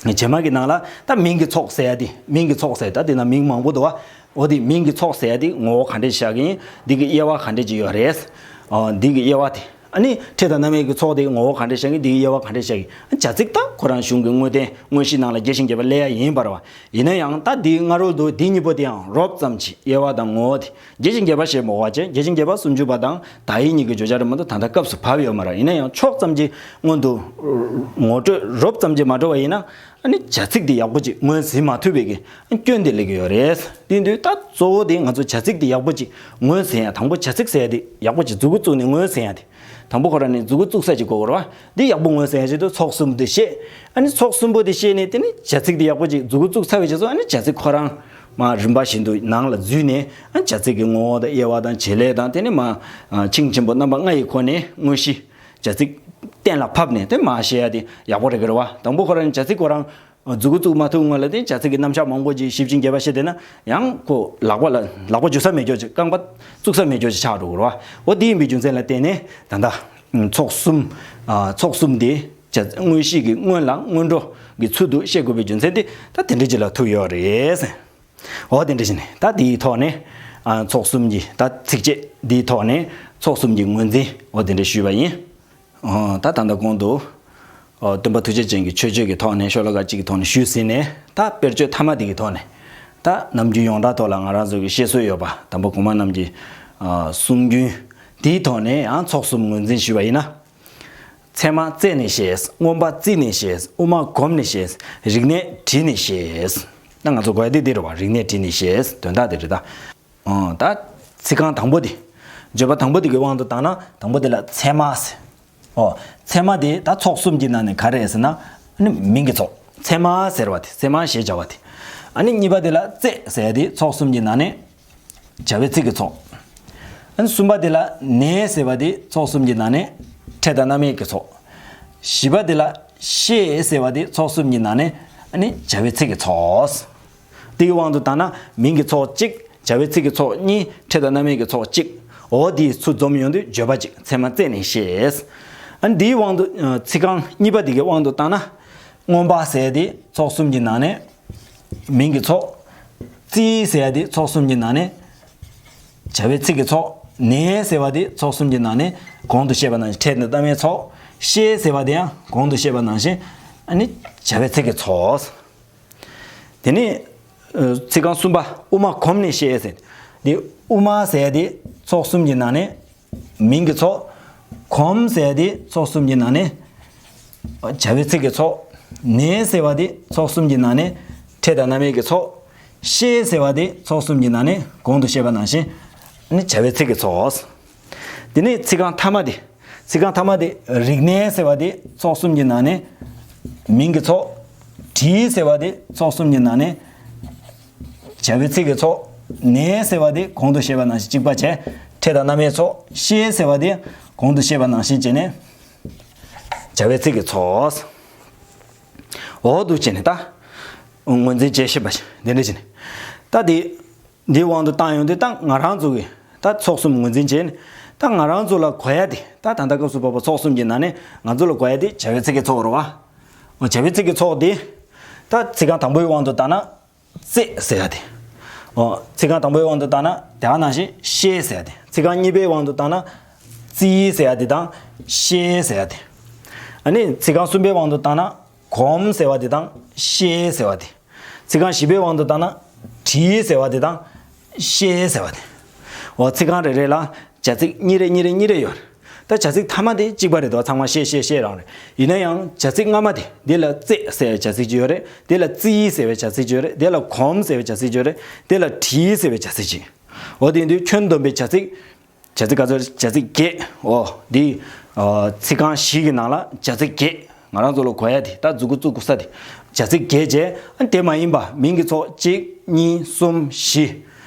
རྗེས་མ་གི་ནང་ལ་ད་མིང་གི་ཚོགས་ཟེར་ཡ་དེ། མིང་གི་ཚོགས་ཟེར། ད་དེ་ན་མིང་མང་པོ་འདུག་བ། འོ། དེ་མིང་གི་ཚོགས་ཟེར་ཡ་དེ་ངོ་བོ་ག་འདྲས་བཞག་གི་ཡིན། འདི་གི་དབྱེ་བ་ག་འདྲས་ཅིག་ཡོད་རེད། ཨ། འདི་གི་དབྱེ་བ་དེ། ཨ་ནི་ཕྲད་དང་རྣམ་དབྱེ་གི་ཚོགས་དེ་ངོ་བོ་ག་འདྲས་བཞག་གི། འདི་གི་དབྱེ་བ་ག་འདྲས་བཞག་གི། བྱ་ཚིག་ད་ཁོ་རང་གཞུང་གི་དངོས་བསྟན་དངོས་གཞི་ནང་ལ་རྒྱས་ཤིང་རྒྱས་པ་སླེབས་ཡ་ཡིན་པ་རེད་བ། ཡིན་ན་ཡང་ད་འདི་སྔ་རོལ་དུ་འདི་གཉིས་པོ་དེའང་རོབ་ཙམ་ཅིག་དབྱེ་བ་དང་ངོ་བོ་དེ། རྒྱས་ཤིང་རྒྱས་པ་ཞེས་མ་འོ་བ་ཅན། རྒྱས་ཤིང་རྒྱས་པ་སུམ་ཅུ་པ་དང་དག་ཡིག་གཉིས་ཀྱི་བརྗོད་བྱ་རེད་མ་གཏོགས། ད་ལྟ་སྐབས་སུ་བབས་ཡོད་མ་རེད། ཡིན་ན་ཡང་ཕྱོགས་ཙམ་གྱིས་སྔོན་དུ་ངོ་སྤྲོད་རོབ་ཙམ་གྱིས་མ་འགྲོ་བ་ཡིན་ན། ཨ་ནི་བྱ་ཚིག་དེ་ཡག་པོ་ཅིག་ངོས་ཟིན་མ་ཐུབ་པའི་གི་སྐྱོན་དེ་སླེབས་ཀྱི་ཡོད་རེད། དེ་དུས་ད་གཙོ་བོ་དེ་ང་ཚོ་བྱ་ཚིག་དེ་ཡག་པོ་ཅིག་ངོས་ཟིན་ཡ། དང་པོ་བྱ་ཚིག་ཟེར་ཡ་དེ་ཡག་པོ་ཅིག་མཛུབ་གུ་བཙུགས་ནས་ངོས་ཟིན་ཡ་དེ། དང་པོ་ཁོ་རང་ནས་མཛུབ་གུ་བཙུགས་ས་ཅིག་དགོས་ཀྱི་རེད་བ། འདི་ཡག་པོ་ངོས་ཟིན་ཡ་ཆེད་དུ་ཚོགས་གསུམ་དེ་བཤད། ཨ་ནི་ཚོགས་གསུམ་པོ་དེ་བཤད་ནས། དེ་ནི་བྱ་ཚིག་དེ་ཡག་པོ་ཅིག་མཛུབ་གུ་བཙུགས་ཚར་བའི་རྗེས་སུ། ཨ་ནི་བྱ་ཚིག་ཁོ་རང་མར་རིམ་པ་བཞིན་དུ་ནང་ལ་འཛུལ་ནས། ཨ་ནི་བྱ་ཚིག་གི་ངོ་བོ་དང་དབྱེ་བ་དང་བྱེད་ལས་དང་། དེ་ནི་མར་ཨ་ཆིངས་ཆེན་པོ་རྣམ་པ་ལྔ་ཡི་སྒོ་ནས་དངོས་གཞི་བྱ་ཚིག་གཏན་ལ་ཕབ་ནས་དེ་མར་བཤད་ཡ་དེ་ཡག་པོ་རེད་ཀྱི་རེད་བ། དང་པོ་ཁོ་རང་ནས་བྱ་ཚིག་ཁོ་རང་མཛུབ་གུ་བཙུགས་མ་ཐུབ་སྔོན་ལ་དེ་བྱ་ཚིག་གི་རྣམ་གཞག་མང་པོ་ཅིག་ཞིབ་ཅིང་རྒྱས་པ་བཤད་བསྡད་ན། ཡང་ཁོ་ལག་པ་ལ་ལག་པ་འཇུ་ས་མེད་ཀྱོག་ཅིག་རྐང་པ་བཙུགས་ས་མེད་ཀྱོག་ཅིག་ཆགས་འགྲོ་གི་རེད་བ། འོ། དེ་ཡིན་པའི་རྒྱུ་མཚན་ལ་བརྟེན་ནས་ད་ལྟ་ཚོགས་གསུམ། ཨ། ཚོགས་གསུམ་དེ་བྱ་དངོས་གཞི་གི་སྔོན་ལ་སྔོན་འགྲོ་གི་ཚུལ་དུ་བཤད་དགོས་པའི་རྒྱུ་མཚན་དེ་ད་དེ་འདྲ་ཅིག་ལ་ཐུག་ཡོད་རེད། འོ། དེ་འདྲ་བྱས་ནས་ད་དེའི་ཐོག་ནས། ཨ། ཚོགས་གསུམ་གྱི། ད་ཚིགས་བཅད་འདིའི་ཐོག་ནས་ཚོགས་གསུམ་གྱི་ངོས་འཛིན། འོ། དེ་འདྲ་ཞུས་པ་ཡིན། ཨོ། ད་ད་ལྟ་གོང་དུ། ཨོ། སྟོན་པ་ཐུགས་རྗེ་ཅན་གྱི་མཆོད་བརྗོད་ཀྱི་ཐོག་ནས། ཤོ་ལོ་ཀ་གཅིག་གི་ཐོག་ནས་ཞུས་ཟིན་ནས། ད་དཔེར་བརྗོད་ཐ་མ་འདི་གི་ཐོག་ནས། ད་ནམ་རྒྱུན་ཡོངས་གྲགས་ཐོག་ལ་ང་རང་ཚོ་གི་བཤད་སྲོལ་ཡོད་པ། དམ་པ་གོང་མ་རྣམས་ཀྱི། ཨ། གསུང་རྒྱུན་འདིའི་ཐོག་ནས་ཡང་ཚོགས་གསུམ་ངོས་འཛིན་ཞུས་པ་ཡིན་ན། ཚད་མ་བརྩད་ནས་བཤད། མངོན་པ་བརྩིས་ནས་བཤད། དབུ་མ་བསྒོམས་ནས་བཤད། རིག་གནས་བྲིས་ནས་བཤད། ད་ང་ཚོ་དགོས་ཡ་དེ་འདི་རེད་བ། རིག་གནས་བྲིས་ནས་བཤད། དོན་དག་དེ་རེད་ད། ཨོ། ད་ཚིག་རྐང་དང་པོ་དེ། བརྗོད་པ་དང་པོ་དེ་གི་དབང་དུ་བཏང་ན། དང་པོ་དེ་ལ་ཚད་མ་ཟེར། ཨོ། ཚད་མ་དེ་ད་ཚོགས་གསུམ་གྱི་ནང་ནས་ག་རེ་ཟེར་ན། ཨ་ནི་མིང་གི་ཚོགས། ཚད་མ་ཟེར་བ་དེ། ཚད་མ་ཞེས་བྱ་བ་དེ། ཨ་ནི་གཉིས་པ་དེ་ལ་བརྩད་ཟེར་ཡ་དེ་ཚོགས་གསུམ་གྱི་ནང་ནས་ བྱ་བའི་ཚིག་གི་ཚོགས། ཨ་ནི་གསུམ་པ་དེ་ལ་ནས་ཟེར་བ་དེ་ཚོགས་གསུམ་གྱི་ནང་ནས་ཕྲད་དང་རྣམ་དབྱེ་གི་ཚོགས། བཞི་པ་དེ་ལ་ཤེས་ཟེར་བ་དེ་ཚོགས་གསུམ་གྱི་ནང་ནས་ཨ་ནི་བྱ་བའི་ཚིག་གི་ཚོགས། དེའི་དབང་དུ་བཏང་ན་མིང་གི་ཚོགས་གཅིག་བྱ་བའི་ཚིག་གི་ཚོགས་གཉིས། ཕྲད་དང་རྣམ་དབྱེ་གི་ཚོགས་གཅིག་འོ་དེའི་ཚུར་འཛོམས་ཡོང་དུས་བརྗོད་པ་གཅིག་ཚད་མ་རྩད་ནས་ཤེས། ཨ་ནི་དེའི་དབང་དུ་ཚིག་རྐང་གཉིས་པ་དེ་གི་དབང་དུ་བཏང་ན། མངོན་པ་ཟེར་དེ་ཚོགས་གསུམ་གྱི་ནང་ནས་མིང་གི་ཚོགས། རྩིས་ཟེར་དེ་ཚོགས་གསུམ་གྱི་ནང་ནས་བྱ་བའི་ཚིག་གི་ཚོགས། ནས་ཟེར་བ་དེ་ཚོགས་གསུམ་གྱི་ནང་ནས་གོང་དུ་བཤད་པ་ནང་བཞིན་ཕྲད་དང་རྣམ་དབྱེའི་ཚོགས། ཤེས་ཟེར་བ་དེ་ཡང་གོང་དུ་བཤད་པ་ནང་བཞིན་ཨ་ནི་བྱ་བའི་ཚིག་གི་ཚོགས། དེ་ནས་ཚིག་རྐང་གསུམ་པ་དབུ་མ་གོམས་ནས་བཤད་ཟེར། འདི་དབུ་མ་ཟེར་དེ་ཚོགས་གསུམ་གྱི་ནང་ནས་མིང་གི་ཚོགས། གོམས་ཟེར་དེ་ཚོགས་གསུམ་གྱི་ནང་ནས་བྱ་བའི་ཚིག་གི་ཚོགས། ནས་ཟེར་བ་དེ་ཚོགས་གསུམ་གྱི་ནང་ནས་ཕྲད་དང་རྣམ་དབྱེ་གི་ཚོགས། ཤེས་ཟེར་བ་དེ་ཚོགས་གསུམ་གྱི་ནང་ནས་གོང་དུ་བཤད་པ་ནང་བཞིན་ནི་བྱ་བའི་ཚིག་གི་ཚོགས། དེ་ནས་ཚིག་རྐང་ཐ་མ་དེ། ཚིག་རྐང་ཐ་མ་དེ་རིག་གནས་ཟེར་བ་དེ་ཚོགས་གསུམ་གྱི་ནང་ནས་མིང་གི་ཚོགས། བྲིས་ཟེར་བ་དེ་ཚོགས་གསུམ་གྱི་ནང་ནས་བྱ་བའི་ཚིག་གི་ཚོགས། ནས་ཟེར་བ་དེ་གོང་དུ་བཤད་པ་ནང་བཞིན་གཅིག་པ་བྱས། ཕྲད་དང་རྣམ་དབྱེའི་ཚོགས། ཤེས་ཟེར་བ་དེ་གོང་དུ་བཤད་པ་ནང་བཞིན་བྱས་ནས་བྱ་བའི་ཚིག་གི་ཚོགས། འོ་འདུག་བྱས་ནས་ད་ངོས་འཛིན་བྱེད་ཤེས་པ་ཞིག་འདི་འདྲ་བྱས་ནས་ད་དེ། འདིའི་དབང་དུ་བཏང་ཡོང་དུས་ད་ང་རང་ཚོ་གི་ད་ཚོགས་གསུམ་ངོས་འཛིན་བྱས་ནས་ད་ང་རང་ཚོ་ལ་གོ་ཡ་དེ་ད་ད་ལྟ་སྐབས་སུ་བབ་པ་ཚོགས་གསུམ་གྱི་ནང་ནས་ང་ཚོ་ལ་གོ་ཡ་དེ་བྱ་བའི་ཚིག་གི་ཚོགས་རེད་བ། འོ་བྱ་བའི་ཚིག་གི་ཚོགས་དེ་ད་ཚིག་རྐང་དང་པོའི་དབང་དུ་བཏང་ན་རྩེད་ཟེར་ཡ་དེ། འོ་ཚིག་རྐང་དང་པོའི་དབང་དུ་བཏང་ན་དེ་ག་ནང་བཞིན་ཤེས་ཟེར་ཡ་དེ། ཚིག་རྐང་གཉིས་པའི་དབང་དུ་བཏང་ན་རྩིས་ཟེར་ཡ་དེ་དང་ཤེས་ཟེར་ཡ་དེ། ཨ་ནི་ཚིག་རྐང་གསུམ་པའི་དབང་དུ་བཏང་ན་གོམས་ཟེར་བ་དེ་དང་ཤེས་ཟེར་བ་དེ། ཚིག་རྐང་བཞི་པའི་དབང་དུ་བཏང་ན་བྲིས་ཟེར་བ་དེ་དང་ཤེས་ཟེར་བ་དེ། འོ་ཚིག་རྐང་རེ་རེ་ལ་བྱ་ཚིག་གཉིས་རེ་གཉིས་རེ་གཉིས་རེ་ཡོད་རེད། ད་བྱ་ཚིག་མཐའ་མ་དེ་གཅིག་པ་རེད་དོ། ཚང་མ་ཤེས་ཤེས་ཤེས་རང་རེད། ཡིན་ན་ཡང་བྱ་ཚིག་སྔ་མ་དེ་འདི་ལ་རྩེད་ཟེར་བའི་བྱ་ཚིག་ཅིག་ཡོད་རེད། འདི་ལ་རྩིས་ཟེར་བའི་བྱ་ཚིག་ཅིག་ཡོད་རེད། འདི་ལ་གོམས་ཟེར་བའི་བྱ་ཚིག་ཅིག་ཡོད་རེད། འདི་ལ་བྲིས་ཟེར་བའི་བྱ་ཚིག་ཅིག་འོ་དེ་ཡིན་དུས་ཁྱོན་བསྡོམས་པའི་བྱ་ཚིག་བྱ་ཚིག་ག་ཚོད། བྱ་ཚིག་བརྒྱད། འོ་འདི་ཚིག་རྐང་བཞི་གི་ནང་ལ་བྱ་ཚིག་བརྒྱད། ང་རང་ཚོ་ལ་གོ་ཡ་དེ་ད་མཛུབ་གུ་བཙུགས་ས་དེ་བྱ་ཚིག་བརྒྱད་བྱས། ཨ་དེ་མ་ཡིན་པ་མིང་གི་ཚོགས་གཅིག་གཉིས་གསུམ་བཞི།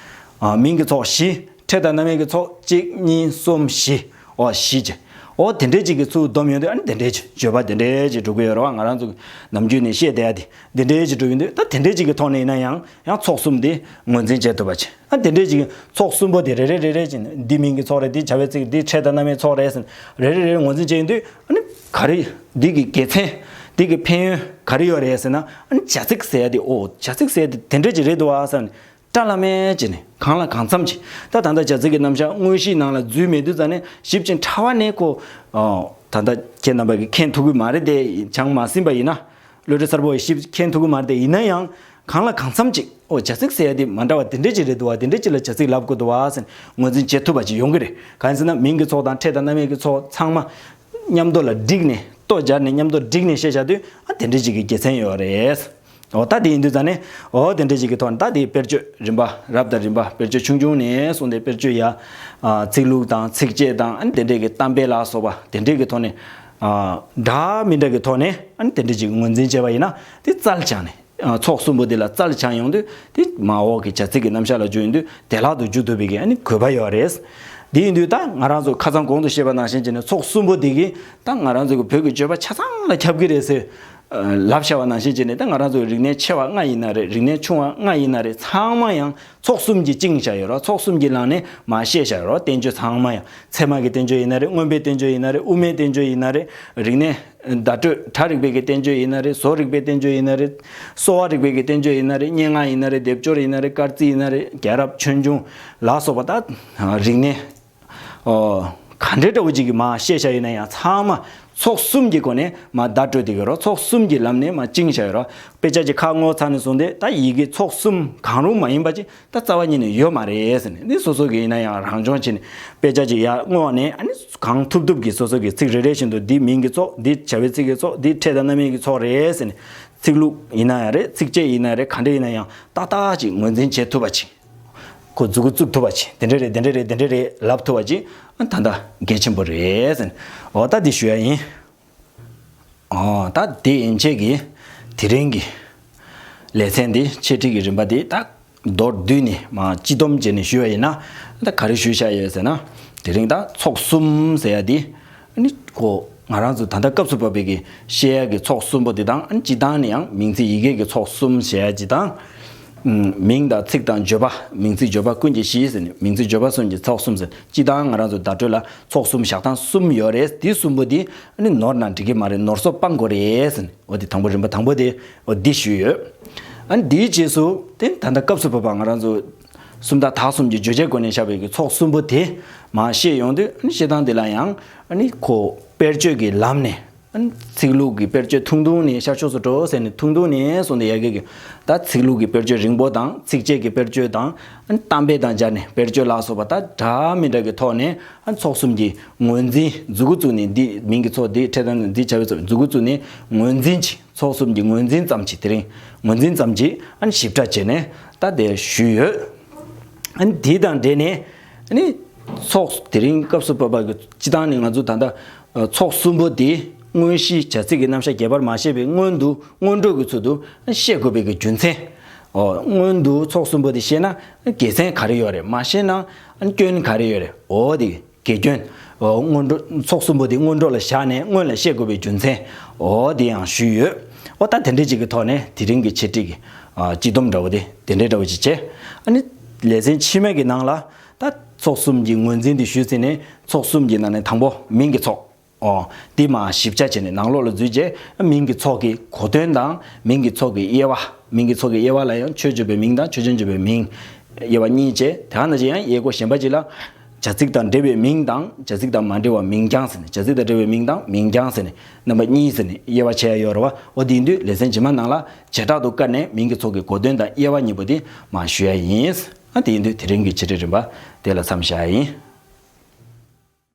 ཨ་མིང་གི་ཚོགས་བཞི། ཕྲད་དང་རྣམ་དབྱེ་གི་ཚོགས་གཅིག་གཉིས་གསུམ་བཞི། འོ་བཞི་བྱས། འོ་དེ་འདྲས་ཅིག་གི་ཚུར་བསྡོམས་ཡོང་དུས་ཨ་ནི་དེ་འདྲས་ཅིག་བརྗོད་པ་དེ་འདྲས་ཅིག་འགྲོ་གི་ཡོད་རེད་བ། ང་རང་ཚོ་ནམ་རྒྱུན་ནས་བཤད་བསྡད་ཡ་དེ་དེ་འདྲས་ཅིག་འགྲོ་ཡོང་དུས་ད་དེ་འདྲས་ཅིག་གི་ཐོག་ནས་ཡིན་ན་ཡང་ཡང་ཚོགས་གསུམ་དེ་ངོས་འཛིན་བྱེད་ཐུབ་པ་བྱས། ཨ་དེ་འདྲས་ཅིག་ཚོགས་གསུམ་པོ་དེ་རེ་རེ་རེ་རེ་ཅིག་འདི་མིང་གི་ཚོགས་རེད། འདི་བྱ་བའི་ཚིག་འདི་ཕྲད་དང་རྣམ་དབྱེའི་ཚོགས་རེད་ཟེར་རེ་རེ་རེ་ངོས་འཛིན་བྱེད་ཡོང་དུས་ཨ་ནི་ག་རེ་འདི་གི་དགེ་མཚན་འདི་གི་ཕན་ཡོན་ག་རེ་ཡོད་རེད་ཟེར་ན། ཨ་ནི་བྱ་ཚིག་ཟེར་ཡ་དེ་ཨོ་བྱ་ཚིག་ཟེར་ཡ་དེ་དེ་འདྲས་ཅིག་རེད་འདུག་ཨ་ཟེར་ནས་བཀྲ་ལ་མེད་ཅེས་ནས་གང་ལ་གང་འཚམ་ཅིག་ད་ད་ལྟ་བྱ་ཚིག་གི་རྣམ་གཞག་དངོས་གཞིའི་ནང་ལ་འཛུལ་མེད་དུས་ཙང་ནས་ཞིབ་ཅིང་ཕྲ་བ་ནས་ཁོ། ཨོ་ད་ལྟ་ཁྱེད་རྣམ་པ་གིས་མཁྱེན་ཐུབ་ཀྱི་མ་རེད་དེ། སྦྱངས་མ་ཟིན་པ་ཡིན་ན། བློ་གྲོས་གསར་པ་ཡིས་ཞིབ་མཁྱེན་ཐུབ་ཀྱི་མ་རེད་དེ། ཡིན་ན་ཡང་གང་ལ་གང་འཚམ་ཅིག་ཨོ་བྱ་ཚིག་ཟེར་ཡ་དེ་མ་འདྲ་བ་དེ་འདྲས་ཅིག་རེད་འདུག་བ། དེ་འདྲས་ཅིག་ལ་བྱ་ཚིག་ལབ་དགོས་འདུག་བ་ཟེར་ངོས་འཛིན་བྱེད་ཐུབ་པ་ཅིག་ཡོང་གི་རེད། གང་ཡིན་ཟེར་ན་མིང་གི་ཚོགས་དང་ཕྲད་དང་རྣམ་དབྱེ་གི་ཚོགས་ཚང་མ་མཉམ་དུ་ལ་བསྒྲིགས་ནས་ལྟོ་སྦྱར་ནས་མཉམ་དུ་བསྒྲིགས་ནས་བཤད་བྱ་དུས་ཨ་དེ་འདྲས་ཅིག་གི་དགེ་མཚན་ཡོད་རེད། འོ་ད་དེ་ཡིན་དུས་ཙང་ནས་འོ་དེ་འདྲ་ཞིག་གི་ཐོག་ནས་ད་དེའི་དཔེར་བརྗོད་རིམ་པ་རབ་དང་རིམ་པ་དཔེར་བརྗོད་ཆུང་ཆུང་ནས་བཟུང་སྟེ་དཔེར་བརྗོད་ཡ། ཚིག་ལྷུག་དང་ཚིགས་བཅད་དང་ཨ་ནི་དེ་འདྲས་ཀྱི་གཏམ་དཔེ་ལ་སོགས་པ་དེ་འདྲས་ཀྱི་ཐོག་ནས། འདྲ་མི་འདྲ་གི་ཐོག་ནས་ཨ་ནི་དེ་འདྲས་ཞིག་ངོས་འཛིན་བྱས་པ་ཡིན་ན་དེ་རྩལ་སྦྱངས་ནས་ཚོགས་གསུམ་པོ་དེ་ལ་རྩལ་སྦྱངས་ཡོང་དུས་དེ་མ་འོག་གི་བྱ་ཚིག་གི་རྣམ་གཞག་ལ་འཇུག་ཡོང་དུས་བདེ་བླག་ཏུ་འཇུག་ཐུབ་པའི་གི་ཨ་ནི་དགོས་པ་ཡོད་རེད། དེ་ཡིན་དུས་ད་ང་རང་ཚོ་ཁ་སང་གོང་དུ་བཤད་པ་ནང་བཞིན་བྱས་ནས་ཚོགས་གསུམ་པོ་དེ་གིས་ད་ང་རང་ཚོ་གི་བོད་ཀྱི་བརྗོད་པ་ཆ་ཚང་ལ་ཁྱབ་ཀྱི་རེད་ཟེར། ལབ་བྱ་བ་ནང་བཞིན་བྱས་ནས་ད་ང་རང་ཚོའི་རིག་གནས་ཆེ་བ་ལྔ་ཡིན་ན་རེད། རིག་གནས་ཆུང་བ་ལྔ་ཡིན་ན་རེད། ཚང་མ་ཡང་ཚོགས་གསུམ་གྱིས་བཅིངས་བཞག་ཡོད་ར། ཚོགས་གསུམ་གྱི་ལམ་ནས་མར་བཤད་བཞག་ཡོད་ར། བསྟན་བཅོས་ཚང་མ་ཡང་ཚད་མ་གི་བསྟན་བཅོས་ཡིན་ན་རེད། མངོན་པའི་བསྟན་བཅོས་ཡིན་ན་རེད། དབུ་མའི་བསྟན་བཅོས་ཡིན་ན་རེད། རིག་གནས་བརྡ་སྤྲོད་གྲ་རིག་པའི་གི་བསྟན་བཅོས་ཡིན་ན་རེད། བཟོ་རིག་པའི་བསྟན་བཅོས་ཡིན་ན་རེད། གསོ་བ་རིག་པའི་གི་བསྟན་བཅོས་ཡིན་ན་རེད། སྙན་ངག་ཡིན་ན་རེད། སྡེབ་སྦྱོར་ཡིན་ན་རེད། སྐར་རྩིས་ཡིན་ན་རེད། རྒྱལ་རབས་ཆོས་འབྱུང་ལ་སོགས་པ་ད་རིག་གནས། ཨོ། ག་འདྲའི་འདྲ་བོ་ཅིག་གི་མར་བཤད་བཞག་ཡོད་ན་ཡང་ཚང་མ་ཚོགས་གསུམ་གྱི་སྒོ་ནས་མར་བརྡ་སྤྲོད་བསྡད་ཀྱི་ཡོད་ར། ཚོགས་གསུམ་གྱི་ལམ་ནས་མར་བཅིངས་བཞག་ཡོད་ར། དཔེ་ཆ་ཅིག་ཁ་བསྔོགས་ཚར་ནས་བཟུང་སྟེ་ད་ཡི་གེ་ཚོགས་གསུམ་གང་རུང་མ་ཡིན་པ་ཅིག་ད་རྩ་བ་ཉིད་ནས་ཡོད་མ་རེད་ཟེར་ནས། འདི་སོ་སོ་གི་ཡིན་ན་ཡང་རང་སྦྱོང་བྱས་ནས་དཔེ་ཆ་ཅིག་ཡར་བསྔོགས་ནས་ཨ་ནི་གང་ཐུབ་ཐུབ་ཀྱིས་སོ་སོ་གི་ཚིག་རེ་རེ་བཞིན་དུ་འདི་མིང་གི་ཚོགས། འདི་བྱ་བའི་ཚིག་གི་ཚོགས། འདི་ཕྲད་དང་རྣམ་དབྱེ་གི་ཚོགས་རེད་ཟེར་ནས་ཚིག་ལྷུག་ཡིན་ན་ཡང་རེད། ཚིགས་བཅད་ཡིན་ན་རེད། ག་འདྲ་ཡིན་ན་ཡང་ཏག་ཏག་ཅིག་ངོས་འཛིན་བྱེད་ཐུབ་པ་ཅིག་ཁོ་མཛུབ་གུ་བཙུགས་ཐུབ་པ་ཅིག་དེ་འདྲ་རེད། དེ་འདྲ་རེད། དེ་འདྲ་རེད་ལབ་ཐུབ་པ་ཅིག་ཨ་ད་ལྟ་གལ་ཆེན་པོ་རེད་ཟེར་ནས་འོ་ད་འདི་ཞུ་ཡ་ཡིན། འོ་ད་དེ་ཡན་ཆད་ཀྱི་དེ་རིང་གི་ལེ་ཚན་འདི་འཆད་ཁྲིད་ཀྱི་རིམ་པ་འདི་ད་ མདོར་བསྡུས་ནས་མར་སྤྱི་སྡོམ་བྱས་ནས་ཞུས་པ་ཡིན་ན། ད་ག་རེ་ཞུས་བཞག་ཡོད་ཟེར་ན། དེ་རིང་ད་ཚོགས་གསུམ་ཟེར་ཡ་དེ། ཨ་ནི་ཁོ་ང་རང་ཚོ་ད་ལྟ་སྐབས་སུ་བབས་པའི་གི་བཤད་ཡ་གི་ཚོགས་གསུམ་པོ་དེ་དང་། ཨ་ནི་སྤྱིར་བཏང་ནས་ཡང་མིང་ཚིག་ཡི་གེ་གི་ཚོགས་གསུམ་ཞེས་ཡ་ཅིག་དང་། ཨུམ། མིང་དང་ཚིག་དང་བརྗོད་པ། མིང་ཚིག་བརྗོད་པ་ཀུན་གྱི་གཞི་ཟེར་ནས། མིང་ཚིག་བརྗོད་པ་གསུམ་གྱི་ཚོགས་གསུམ་ཟེར། སྤྱིར་བཏང་ང་རང་ཚོ་བརྡ་སྤྲོད་ལ་ཚོགས་གསུམ་བཞག་སྟངས་གསུམ་ཡོད་རེད། དེ་གསུམ་པོ་དེ་ཨ་ནི་ནོར་ན་འགྲིག་གི་མ་རེད། ནོར་སོ་སྤང་དགོས་རེད་ཟེར་ནས། འོ་དེ་དང་པོ། རིམ་པ་དང་པོ་དེ་འོ་འདི་ཞུས་ཡོད། ཨ་ནི་འདིའི་རྗེས་སུ་དེ་ད་ལྟ་སྐབས་སུ་བབས་པ་ང་རང་ཚོ་སུམ་རྟགས་དག་གསུམ་གྱི་བརྗོད་བྱའི་སྒོ་ནས་བཞག་པའི་གི་ཚོགས་གསུམ་པོ་དེ་མར་བཤད་ཡོང་དུས། ཨ་ནི་བཤད་སྟངས་དེ་ལ་ཡང་ཨ་ནི་ཁོ་དཔེར་བརྗོད་ཀྱི་ལམ་ནས། ཨ་ནི་ཚིག་ལྷུག་གི་དཔེར་བརྗོད་ཐུང་ཐུང་ནས་ཤར་ཕྱོགས་སུ་འགྲོ་ཟེར་ནས། ཐུང་ཐུང་ནས་གསུངས་ཏེ། ཡ་གི་གི་ད་ཚིག་ལྷུག་གི་དཔེར་བརྗོད་རིང་པོ་དང་། ཚིགས་བཅད་ཀྱི་དཔེར་བརྗོད་དང་། ཨ་ནི་གཏམ་དཔེ་དང་སྦྱར་ནས་དཔེར་བརྗོད་ལ་སོགས་པ་ད་འདྲ་མི་འདྲ་གི་ཐོག་ནས། ཨ་ནི་ཚོགས་གསུམ་གྱི་ངོས་འཛིན། མཛུ་གུ་བཙུགས་ནས། འདི་མིང་གི་ཚོགས་འདི་འཕྲེད་དང་འདི་བྱ་བའི་ཚོགས། མཛུ་གུ་བཙུགས་ནས་ངོས་འཛིན་གྱིས། ཚོགས་གསུམ་གྱི་ངོས་འཛིན་ཙམ་གྱིས། དེ་རིང་ངོས་འཛིན་ཙམ་གྱིས་ཨ་ནི་ཞིབ་ཕྲ་བྱས་ནས་ད་དེ་ཞུས་ཡོད། ཨ་ནི་དེ་དང་འབྲེལ་ནས་ཨ་ནི་ཚོགས། དེ་རིང་སྐབས་སུ་བབས་པ་གི་སྤྱིར་བཏང་ནས་ང་ཚོ་ད་ལྟ་ཚོགས་གསུམ་པོ་དེ་དངོས་གཞི་བྱ་ཚིག་གི་རྣམ་གཞག་རྒྱས་པར་མ་བཤད་པའི་སྔོན་དུ། སྔོན་འགྲོ་གི་ཚུལ་དུ་བཤད་དགོས་པའི་གི་རྒྱུ་མཚན། འོ། སྔོན་དུ་ཚོགས་གསུམ་པོ་དེ་བཤད་ན་དགེ་མཚན་ག་རེ་ཡོད་རེད། མ་བཤད་ན་སྐྱོན་ག་རེ་ཡོད་རེད། འོ་དེ་དགེ་སྐྱོན། འོ། སྔོན་འགྲོ། ཚོགས་གསུམ་པོ་དེ་སྔོན་འགྲོ་ལ་བཞག་ནས་སྔོན་ལ་བཤད་དགོས་པའི་རྒྱུ་མཚན། འོ་དེ་ཡང་ཞུས་ཡོད། འོ་ད་དེ་འདྲ་ཅིག་གི་ཐོག་ནས་དེ་རིང་གི་འཆད་ཁྲིད་ཀྱི་ཨ་སྤྱི་སྡོམ་འདྲ་བོ་དེ་དེ་འདྲའི་འདྲ་བོ་ཅིག་བྱས། ཨ་ནི་ལེ་ཚན་ཕྱི་མའི་གི་ནང་ལ་ད་ཚོགས་གསུམ་གྱི་ངོས་འཛིན་དེ་ཞུས་ཟིན་ནས། ཚོགས་གསུམ་གྱི་ནང་ནས་དང་པོ་མིང་གི་ཚོགས། འོ། འདི་མར་ཞིབ་ཆ་བྱས་ནས་ནང་ལོགས་ལ་འཛུལ་རྗེས། མིང་གི་ཚོགས་ཀྱི་གོ་དོན་དང་། མིང་གི་ཚོགས་ཀྱི་དབྱེ་བ། མིང་གི་ཚོགས་ཀྱི་དབྱེ་བ་ལ་ཡང་ཆོས་བརྗོད་པའི་མིང་དང་ཆོས་ཅན་བརྗོད་པའི་མིང་། དབྱེ་བ་གཉིས་བྱས། དེ་ནང་བཞིན་ཡང་དབྱེ་སྒོ་གཞན་པ་ཅིག་ལ་བྱ་ཚིག་དང་འབྲེལ་བའི་མིང་དང་། བྱ་ཚིག་དང་མ་འབྲེལ་བ་མིང་རྐྱང་ཟེར་ནས། བྱ་ཚིག་དང་འབྲེལ་བའི་མིང་དང་མིང་རྐྱང་ཟེར་ནས། རྣམ་པ་གཉིས་ཟེར་ནས་དབྱེ་བ་ཕྱེ་ཡ་ཡོད་རེད་བ། འོ་དེ་ཡིན་དུས་ལེ་ཚན་རྗེས་མ་ནང་ལ་བྱེ་བྲག་ཏུ་བཀར་ནས་མིང་གི་ཚོགས་ཀྱི་གོ་དོན་དང་དབྱེ་བ་གཉིས་པོ་དེ་མར་ཞུ་ཡ་ཡིན། ཨ་དེ་ཡིན་དུས་དེ་རིང་གི་འཆད་ཁྲིད་རིམ་པ་དེ་ལ་མཚམས་བཞག་ཡ་ཡིན།